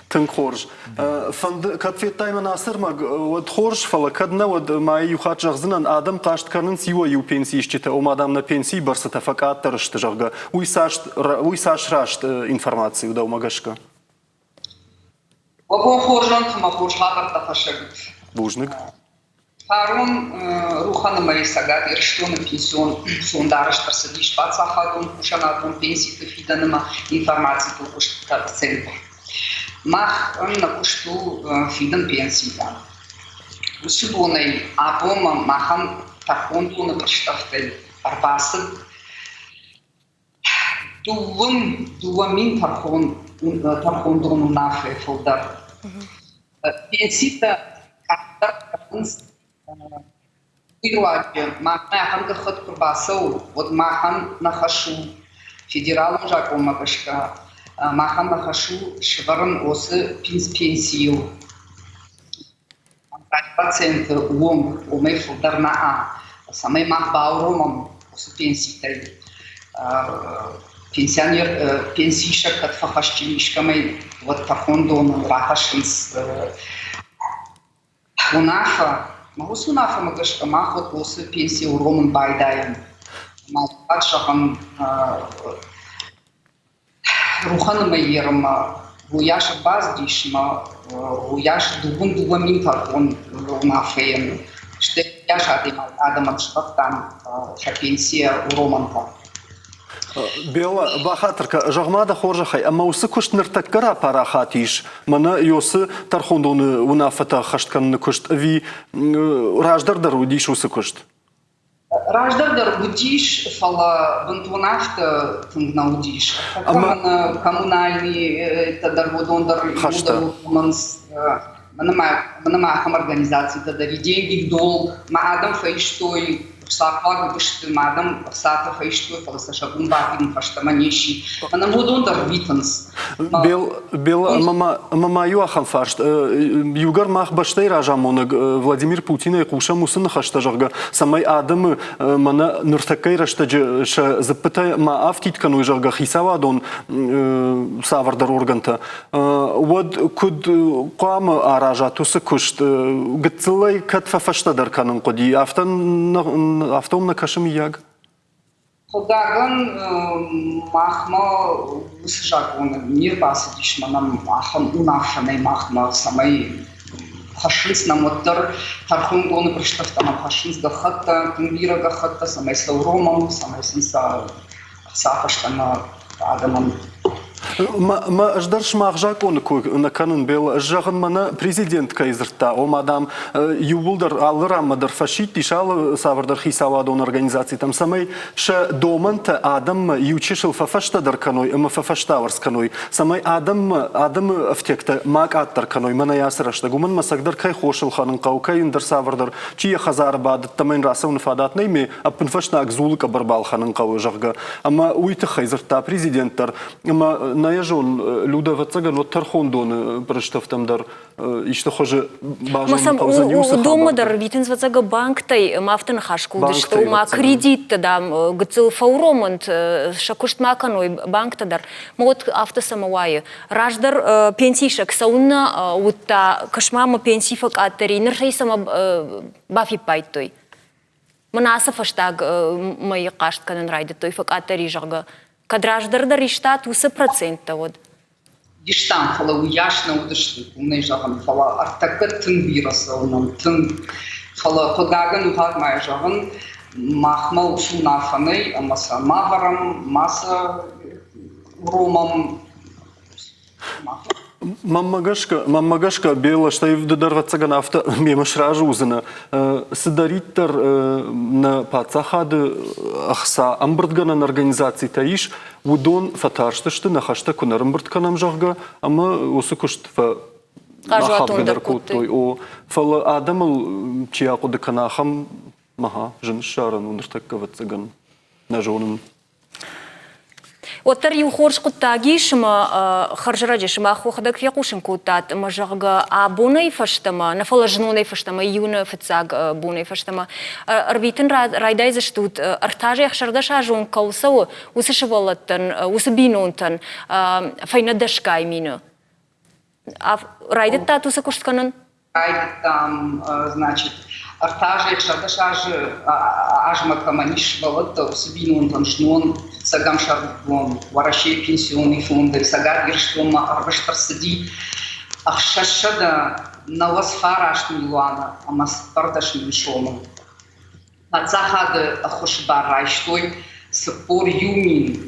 Тынг хорз. Фӕнды, кӕд федтай мӕн ацы ӕрмӕг, уӕд хорз, фӕлӕ кӕд нӕ, уӕд ма иу хатт зӕгъдзынӕн, адӕм хъаст кӕнынц иуӕй-иу пенсиисджытӕ, ома, дам, нӕ пенсийы бӕрцытӕ фӕкъаддӕр сты, зӕгъгӕ. Уый цас, уый цас раст информаци у дӕумӕ гӕсгӕ? Уӕ бон хорз уӕнт ӕмӕ хорз хабӕрттӕ хӕссӕг ут. Бузныг. Фарон Руханы мӕйы Цӕгат Ирыстоны пенсион фонд арӕзт ӕрцыдис паддзахадон кусӕнадон пенситы фидӕнмӕ информацитыл куыстыты центр. Мах нӕ куыст у фидын пенситӕ. Уыцы бонӕй абонмӕ махӕн тӕрхондоны пъырыстъӕфтӕй ӕрбацыд Дыууын 2000 тӕрхондон уынаффӕйы фылдӕр. Пенситӕ къаддӕр кӕнынц уый руаджы махмӕ ахӕм гӕххӕтт куы рбацӕуы, уӕд махӕн нӕ хӕс у федералон закъонмӕ гӕсгӕ махӕн нӕ хӕс у сӕвӕрын уыцы пенсийыл проценты онг, уымӕй фылдӕр нӕ, цӕмӕй мах бауромӕм уыцы пенситӕй. Пенсионер пенсиисӕг кӕд фӕхӕсджын искӕмӕй, уӕд тӕрхондоны рахӕссынц уынаффӕ. Уыцы уынаффӕмӕ гӕсгӕ мах уыцы пенси уромын байдайӕм. Ма зӕгъӕм, Рухӕны мӕйермӕ уыйас ӕрбацыдис ӕмӕ уыйас дыууын 2000 тӕрхон уынаффӕйӕн, стӕй уыйас адӕймаг адӕмӕн сӕвӕрдтам сӕ пенсийӕ уромӕнтӕ. Белла, бахатыр кӕ, зӕгъ-ма дӕ хорзӕхӕй, ӕмӕ уыцы куыст ныртӕккӕ рапарахат ис, мӕнӕ Йосы тӕрхондоны уынаффӕтӕ ӕххӕст кӕныны куыст ӕви раздӕр дӕр уыдис уыцы куыст? Раздӕр дӕр уыдис, фӕлӕ бынтон афтӕ тынг нӕ уыдис. Ӕмӕ коммунальныйтӕ дӕр уыдон дӕр иууылдӕр уромынц. Мӕнӕ ахӕм организацитӕ дӕр и деньги в долг, мӕ адӕм фӕистой, ӕхцахъуаг уыдысты, мӕ адӕм ӕхцатӕ фӕистой, фӕлӕ сӕ сӕ бон бафидын фӕстӕмӕ не сси. Мӕнӕ уыдон дӕр рвитынц. Бел, ӕмӕ ма иу ахӕм фарст. Иугӕр мах бӕстӕйы разамонӕг Владимир Путинӕй хъусӕм уыцы ныхӕстӕ, зӕгъгӕ, цӕмӕй адӕмы мӕнӕ ныртӕккӕйы рӕстӕджы сӕ дзыппытӕ ма афтид кӕной, зӕгъгӕ, хицауадон цавӕрдӕр органтӕ, уӕд куыд хъуамӕ аразат уыцы куыст? Гыццылӕй кӕд фӕфӕстӕдӕр кӕнын хъуыди, афтӕ афтӕ уым нӕ кӕсы, мыййаг? Хъыгагӕн, махмӕ уыцы закъон не рбацыдис мӕнӕн ахӕм уынаффӕ нӕй махмӕ, цӕмӕй хӕссынц нӕм уӕддӕр тӕрхондоны пристӕвтӕ нӕм хӕссынц гӕххӕттӕ, тынг бирӕ гӕххӕттӕ, цӕмӕй сӕ уромӕм, цӕмӕй сын сӕ ӕхца фӕстӕмӕ адӕмӕн. Мӕ ӕз дӕр сымах закъоны кой нӕ кӕнын, Белла. Ӕз зӕгъын, мӕнӕ президент кӕй дзырдта, ома, дам, иууылдӕр алы ранмӕ дӕр фӕсидтис алы цавӕрдӕр хицауадон организацитӕм, цӕмӕй сӕ домӕнтӕ адӕммӕ иу чысыл фӕфӕстӕдӕр кӕной ӕмӕ фӕфӕстауӕрц кӕной, цӕмӕй адӕммӕ адӕмы ӕфтиӕгтӕ ма къаддӕр кӕной мӕнӕ ацы рӕстӕг. Уымӕн мӕ цӕгдӕр кӕй хос ӕлхӕнын хъӕуы, кӕй ӕндӕр цавӕрдӕр, чи йӕ хӕдзары бадт ӕмӕ йын рацӕуыны фадат нӕй, ме ӕппынфӕстаг дзулы къӕбӕр балхӕнын хъӕуы, зӕгъгӕ. Ӕмӕ уый тыххӕй дзырдта президент дӕр. Ӕмӕ нӕ йӕ зон, Людӕ, ӕвӕццӕгӕн, уӕд тӕрхондоны пъырыстыфтӕм дӕр исты хуызы базонын хъӕудзӕн иу цы Уыдонмӕ дӕр рвитынц ӕвӕццӕгӕн банктӕй, ӕмӕ афтӕ ныхас куы уыдысты, ома кредиттӕ, дам, гыццыл фӕуромӕнт, сӕ куыст ма кӕной банктӕ дӕр. Мӕ уӕд афтӕ цӕмӕ уайы? Раздӕр пенсиисӕг цӕуыннӕ уыдта, кӕс-ма мӕ пенси фӕкъаддӕр и, ныр ӕй цӕмӕ бафиппайдтой? Мын ацы фӕстаг мӕйы хъаст кӕнын райдыдтой, фӕкъаддӕр и, зӕгъгӕ. Кӕд раздӕр дӕр истат уыцы проценттӕ, уӕд? Истам, фӕлӕ уыйас нӕ уыдысты, уымӕй зӕгъын, фӕлӕ ӕртӕккӕ тынг бирӕ цӕуынӕн, тынг. Фӕлӕ хъыгагӕн иу хатт ма йӕ зӕгъын, махмӕ уыцы уынаффӕ нӕй ӕмӕ сӕ ма вӕрӕм, ма сӕ уромӕм. Мӕнмӕ гӕсгӕ, мӕнмӕ гӕсгӕ, Белла, стӕй ды дӕр, ӕвӕццӕгӕн, афтӕ мемӕ сразы уыдзынӕ. Цыдӕриддӕр нӕ паддзахады ӕхца ӕмбырдгӕнӕн организацитӕ ис, уыдон фӕтарстысты, нӕ хӕстӕ куы нӕ рымбырд кӕнӕм, зӕгъгӕ, ӕмӕ уыцы куыст фӕахадгӕдӕр кодтой. О, фӕлӕ адӕмыл чи ахъуыды кӕна, ахӕм мӕ зын ссарӕн у ныртӕккӕ, ӕвӕццӕгӕн, нӕ зонын. Уӕддӕр иу хорз хъуыддаг ис, ӕмӕ хӕрзӕрӕджы сымах уӕхӕдӕг фехъусын кодтат, ӕмӕ зӕгъгӕ, абонӕй фӕстӕмӕ, нӕ фӕлӕ знонӕй фӕстӕмӕ, июны фыццаг бонӕй фӕстӕмӕ ӕрвитын райдайдзыстут ӕртӕ 16 азы онг кӕуыл цӕуы, уыцы сывӕллӕттӕн, уыцы бинонтӕн фӕйнӕ дӕсгай мины. Райдыдтат уыцы куыст кӕнын? Райдыдтам, значит, ӕртӕ азы, 16 азы азмӕ кӕмӕн ис сывӕллӕттӕ, уыцы бинонтӕн знон фыццӕгӕм сӕрдыгон Уӕрӕсейы пенсионный фонды Цӕгат Ирыстонмӕ ӕрвыст ӕрцыди 699 милуаны ӕмӕ 14 мин сомы. Паддзахады ӕххуысы бар райстой 41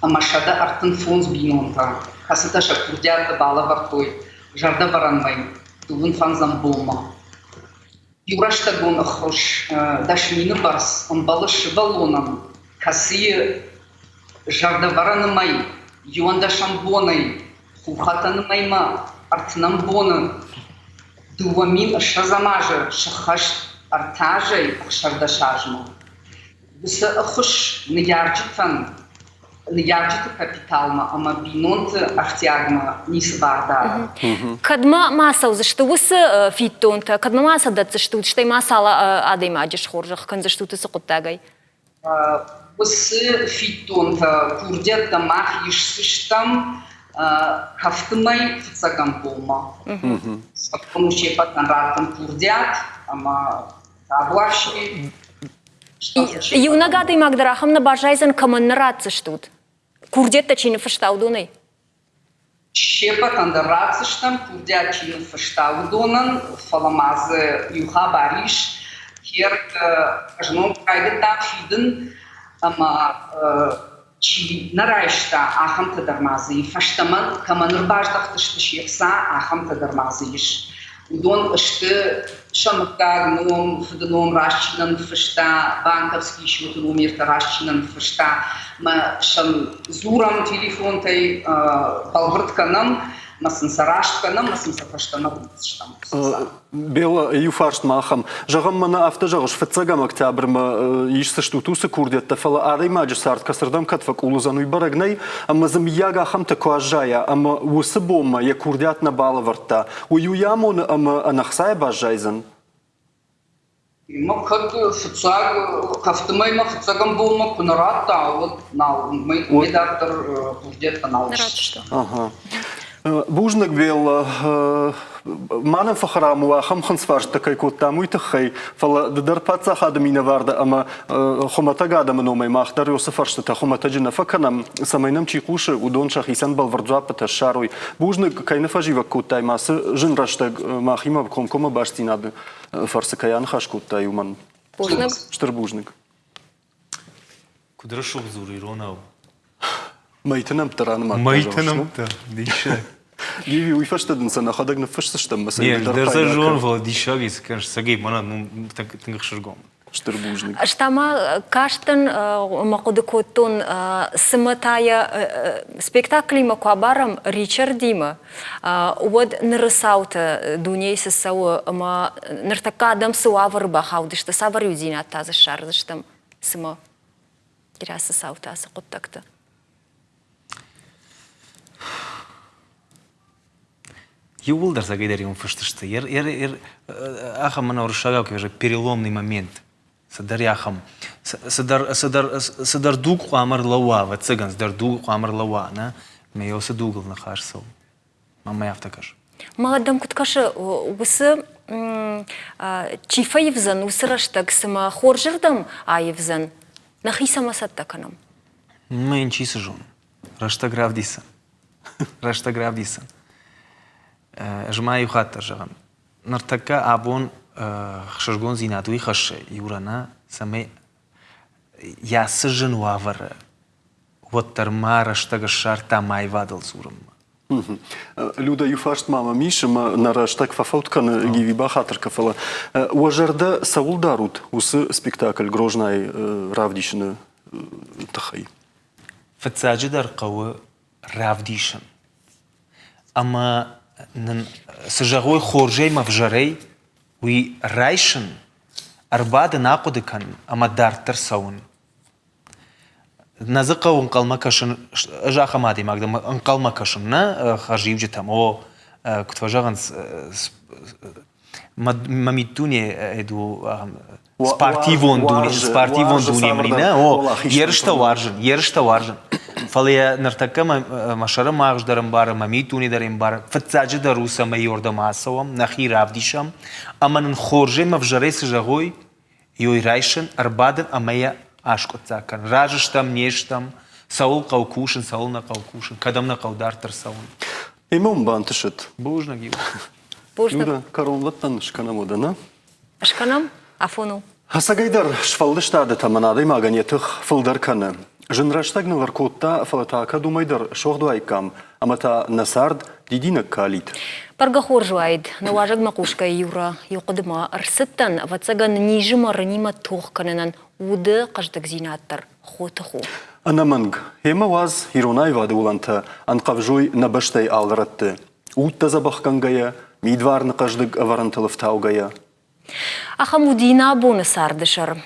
135 бинонтӕ, кӕцытӕ сӕ курдиӕттӕ балӕвӕрдтой зӕрдӕвӕрӕнмӕ дыууын фӕндзӕм бонмӕ. Иурӕстӕгон ӕххуыс 10 000 бӕрц ӕмбӕлы сывӕллонӕн, кӕцыйы зӕрдӕвӕрӕны мӕй иуӕндӕсӕм бонӕй Хурхӕтӕны мӕймӕ ӕртынӕм боны 2020 азы сыххӕст ӕртӕ азӕй 16 азмӕ. Уыцы ӕххуыс ныййарджытӕн ныййарджыты капиталмӕ ӕмӕ бинонты ӕфтиагмӕ ницы бар дары. Кӕдмӕ ма цӕудзысты уыцы фиддонтӕ, кӕдмӕ ма сӕ дӕтдзыстут, стӕй ма цал адӕймаджы схорзӕх кӕндзыстут уыцы хъуыддагӕй? Уыцы фиддонтӕ, курдиӕттӕ мах исдзыстӕм кӕфты мӕй фыццӕгӕм бонмӕ. Сӕ се ппӕтӕн раттын курдиат ӕмӕ табуафси. Иунӕг адӕймаг дӕр ахӕм нӕ баззайдзӕн, кӕмӕн нӕ ратдзыстут? Курдиӕттӕ чи ныффыста, уыдонӕй? Се ппӕтӕн дӕр ратдзыстӕм, курдиат чи ныффыста, уыдонӕн, фӕлӕ ма дзы иу хабар ис. Херд знон райдыдтам фидын ӕмӕ чи нӕ райста, ахӕмтӕ дӕр ма дзы и. Фӕстӕмӕ кӕмӕн ӕрбаздӕхтысты се хца, ахӕмтӕ дӕр ма дзы ис. Уыдон сты сӕ мыггаг, ном, фыды ном раст чи нӕ ныффыста, банковский счеты номертӕ раст чи нӕ ныффыста. Мӕ сӕм дзурӕм телефонтӕй, бӕлвырд кӕнӕм, мӕ сын сӕ раст кӕнӕм, мӕ сын сӕ фӕстӕмӕ рувдзыстӕм. Белла, иу фарст ма ахӕм. Зӕгъӕм, мӕнӕ афтӕ зӕгъыс, фыццӕгӕм октябрмӕ исдзыстут уыцы курдиӕттӕ, фӕлӕ адӕймаджы цард кӕцырдӕм кӕд фӕкъул уыдзӕн, уый бӕрӕг нӕй, ӕмӕ дзы мыййаг ахӕмтӕ куы аззайа, ӕмӕ уыцы бонмӕ йӕ курдиат нӕ балӕвӕрдта, уый уый амоны ӕмӕ ӕнӕхцайӕ баззайдзӕн? Мӕ кӕд фыццаг кӕфтымӕй мӕ фыццӕгӕм бонмӕ куы нӕ радта, уӕд нал, уый дарддӕр курдиӕттӕ нал ссыдысты. Ага. Бузныг, Белла. Ма нӕм фӕхӕрам у, ахӕм хынцфарсттӕ кӕй кодтам, уый тыххӕй, фӕлӕ ды дӕр паддзахады минӕвар дӕ ӕмӕ хуымӕтӕг адӕмы номӕй мах дӕр уыцы фӕрстытӕ хуымӕтӕджы нӕ фӕкӕнӕм, цӕмӕй нӕм чи хъусы, уыдон сӕхицӕн бӕлвырд дзуаппытӕ ссарой. Бузныг, кӕй нӕ фӕзивӕг кодтай ма цы зын рӕстӕг махимӕ комкоммӕ бастдзинады фӕрцы кӕй аныхас кодтай, уымӕн. Бузныг. Стыр бузныг. Куыд рӕсугъд дзуры иронау. Мӕйты нӕмттӕ ранымадта. Мӕйты нӕмттӕ, диссаг. Гиви, уый фӕстӕ дын сӕ нӕхӕдӕг ныффысдзыстӕм мӕ сӕ Не, дӕр сӕ зон, фӕлӕ диссаг ис, кӕныс, цӕгӕй мӕнӕ тынг ӕхсызгон. Стыр бузныг. Ӕз та ма кастӕн ӕмӕ хъуыды кодтон, цымӕ та йӕ спектаклимӕ куы абарӕм Ричардимӕ, уӕд ныры цаутӕ дунейы цы цӕуы ӕмӕ ныртӕккӕ адӕм цы уавӕры бахаудысты, цавӕр иудзинад та дзы ссардзыстӕм, цымӕ бирӕ цы цаутӕ, цы хъуыддӕгты? Иууылдӕр цӕгӕйдӕр иум фыст сты. Ахӕм мӕнӕ уырыссагау кӕй переломный момент. Цыдӕр ахӕм, цыдӕр, цыдӕр, цыдӕр дуг хъуамӕ рлӕууа, ӕвӕццӕгӕн, цыдӕр дуг хъуамӕ рлӕууа, нӕ? Мӕ уыцы дугыл ныхас цӕуы. Мӕнмӕ афтӕ кӕсы. Мӕ дӕм куыд кӕсы, уыцы чи фӕивдзӕн, уыцы рӕстӕг цымӕ хорзырдӕм аивдзӕн? Нӕхи цӕмӕ цӕттӕ кӕнӕм? Мӕ йын чи цы зоны? Рӕстӕг равдисдзӕн. Рӕстӕг равдисдзӕн. Ӕз ма иу хатт дӕр зӕгъын, ныртӕккӕ абон хсызгондзинад уый хӕссы Юра, нӕ, цӕмӕй йӕ цы зын уавӕры, уӕддӕр ма рӕстӕг ссардта мӕ аивадыл дзурынмӕ. Люда, иу фарст ма мӕм ис, ӕмӕ нӕ рӕстӕг фӕфӕуд кӕны, Гиви бахатыр кӕ, фӕлӕ уӕ зӕрдӕ цӕуыл дарут уыцы спектакль Грознайы равдисыны тыххӕй? Фыццаджыдӕр хъӕуы равдисын. Ӕмӕ нын цы зӕгъой хорзӕй мӕ ӕвзӕрӕй, уый райсын, ӕрбадын, ахъуыды кӕнын ӕмӕ дарддӕр цӕуын. Нӕ дзы хъӕуы ӕнхъӕлмӕ кӕсын, ӕз ахӕм адӕймаг дӕн, ӕнхъӕлмӕ кӕсын нӕ хӕрзиуджытӕм, о, куыд фӕзӕгъынц, мӕ миддуне у спортивон дуне, спортивон дуне мын нӕ, о, ерыстӕ уарзын, ерыстӕ уарзын. Фӕлӕ йӕ ныртӕккӕ мӕ сӕры магъз дӕр ӕмбары, мӕ миддуне дӕр ӕмбары. Фыццаджыдӕр у, цӕмӕй иуырдӕм ацӕуӕм, нӕхи равдисӕм, ӕмӕ нын хорзӕй ӕмӕ ӕвзӕрӕй цы зӕгъой, йой райсын, ӕрбадын ӕмӕ йӕ аскъуыддзаг кӕнын. Разы стӕм, не стӕм, цӕуыл хъӕуы кусын, цӕуыл нӕ хъӕуы кусын, кӕдӕм нӕ хъӕуы дарддӕр цӕуын. Ӕмӕ уын бантысыд. Бузныг иу. Бузныг. Юра, кӕронбӕттӕн скӕнӕм уӕдӕ, нӕ? Скӕнӕм, афон у. Ӕцӕгӕйдӕр сфӕлдыстады тӕмӕн адӕймагӕн йӕ тых фылдӕр кӕны. Зын рӕстӕг ныл ӕркодта, фӕлӕ та кӕд уымӕй дӕр согъд уаиккам, ӕмӕ та нӕ цард дидинӕг калид. Бӕргӕ хорз уаид, нӕ уазӕгмӕ хъусгӕ Юра иу хъуыдымӕ ӕрцыдтӕн, ӕвӕццӕгӕн, низы мӕ рынимӕ тох кӕнынӕн уды хъӕздыгдзинад дӕр хотых у. Ӕнӕмӕнг, ӕмӕ уадз ирон аивады уылӕнтӕ ӕнхъӕвзой нӕ бӕстӕйы алы рӕтты, удтӕ дзӕбӕхгӕнгӕйӕ, мидварны хъӕздыг ӕвӕрӕнтыл ӕфтаугӕйӕ. Ахӕм уыди нӕ абоны царды сӕр.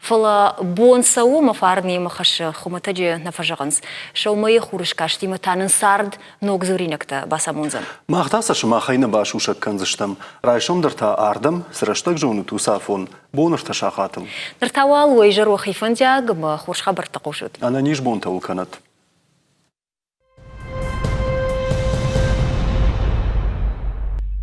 Фӕлӕ бон цӕуы мӕ фарн йемӕ хӕссы, хуымӕтӕджы нӕ фӕзӕгъынц. Сӕумӕйы хурыскастимӕ та нын цард ног дзуринӕгтӕ бацамондзӕн. Мах та сӕ сымахӕй нӕ басусӕг кӕндзыстӕм. Райсом дӕр та ардӕм, цы рӕстӕг зонут, уыцы афон, бон ӕртӕ сахатыл. Ныр та уал уӕ изӕр уӕхи фӕндиаг ӕмӕ хорз хабӕрттӕ хъусут. Ӕнӕниз бонтӕ уыл кӕнӕт.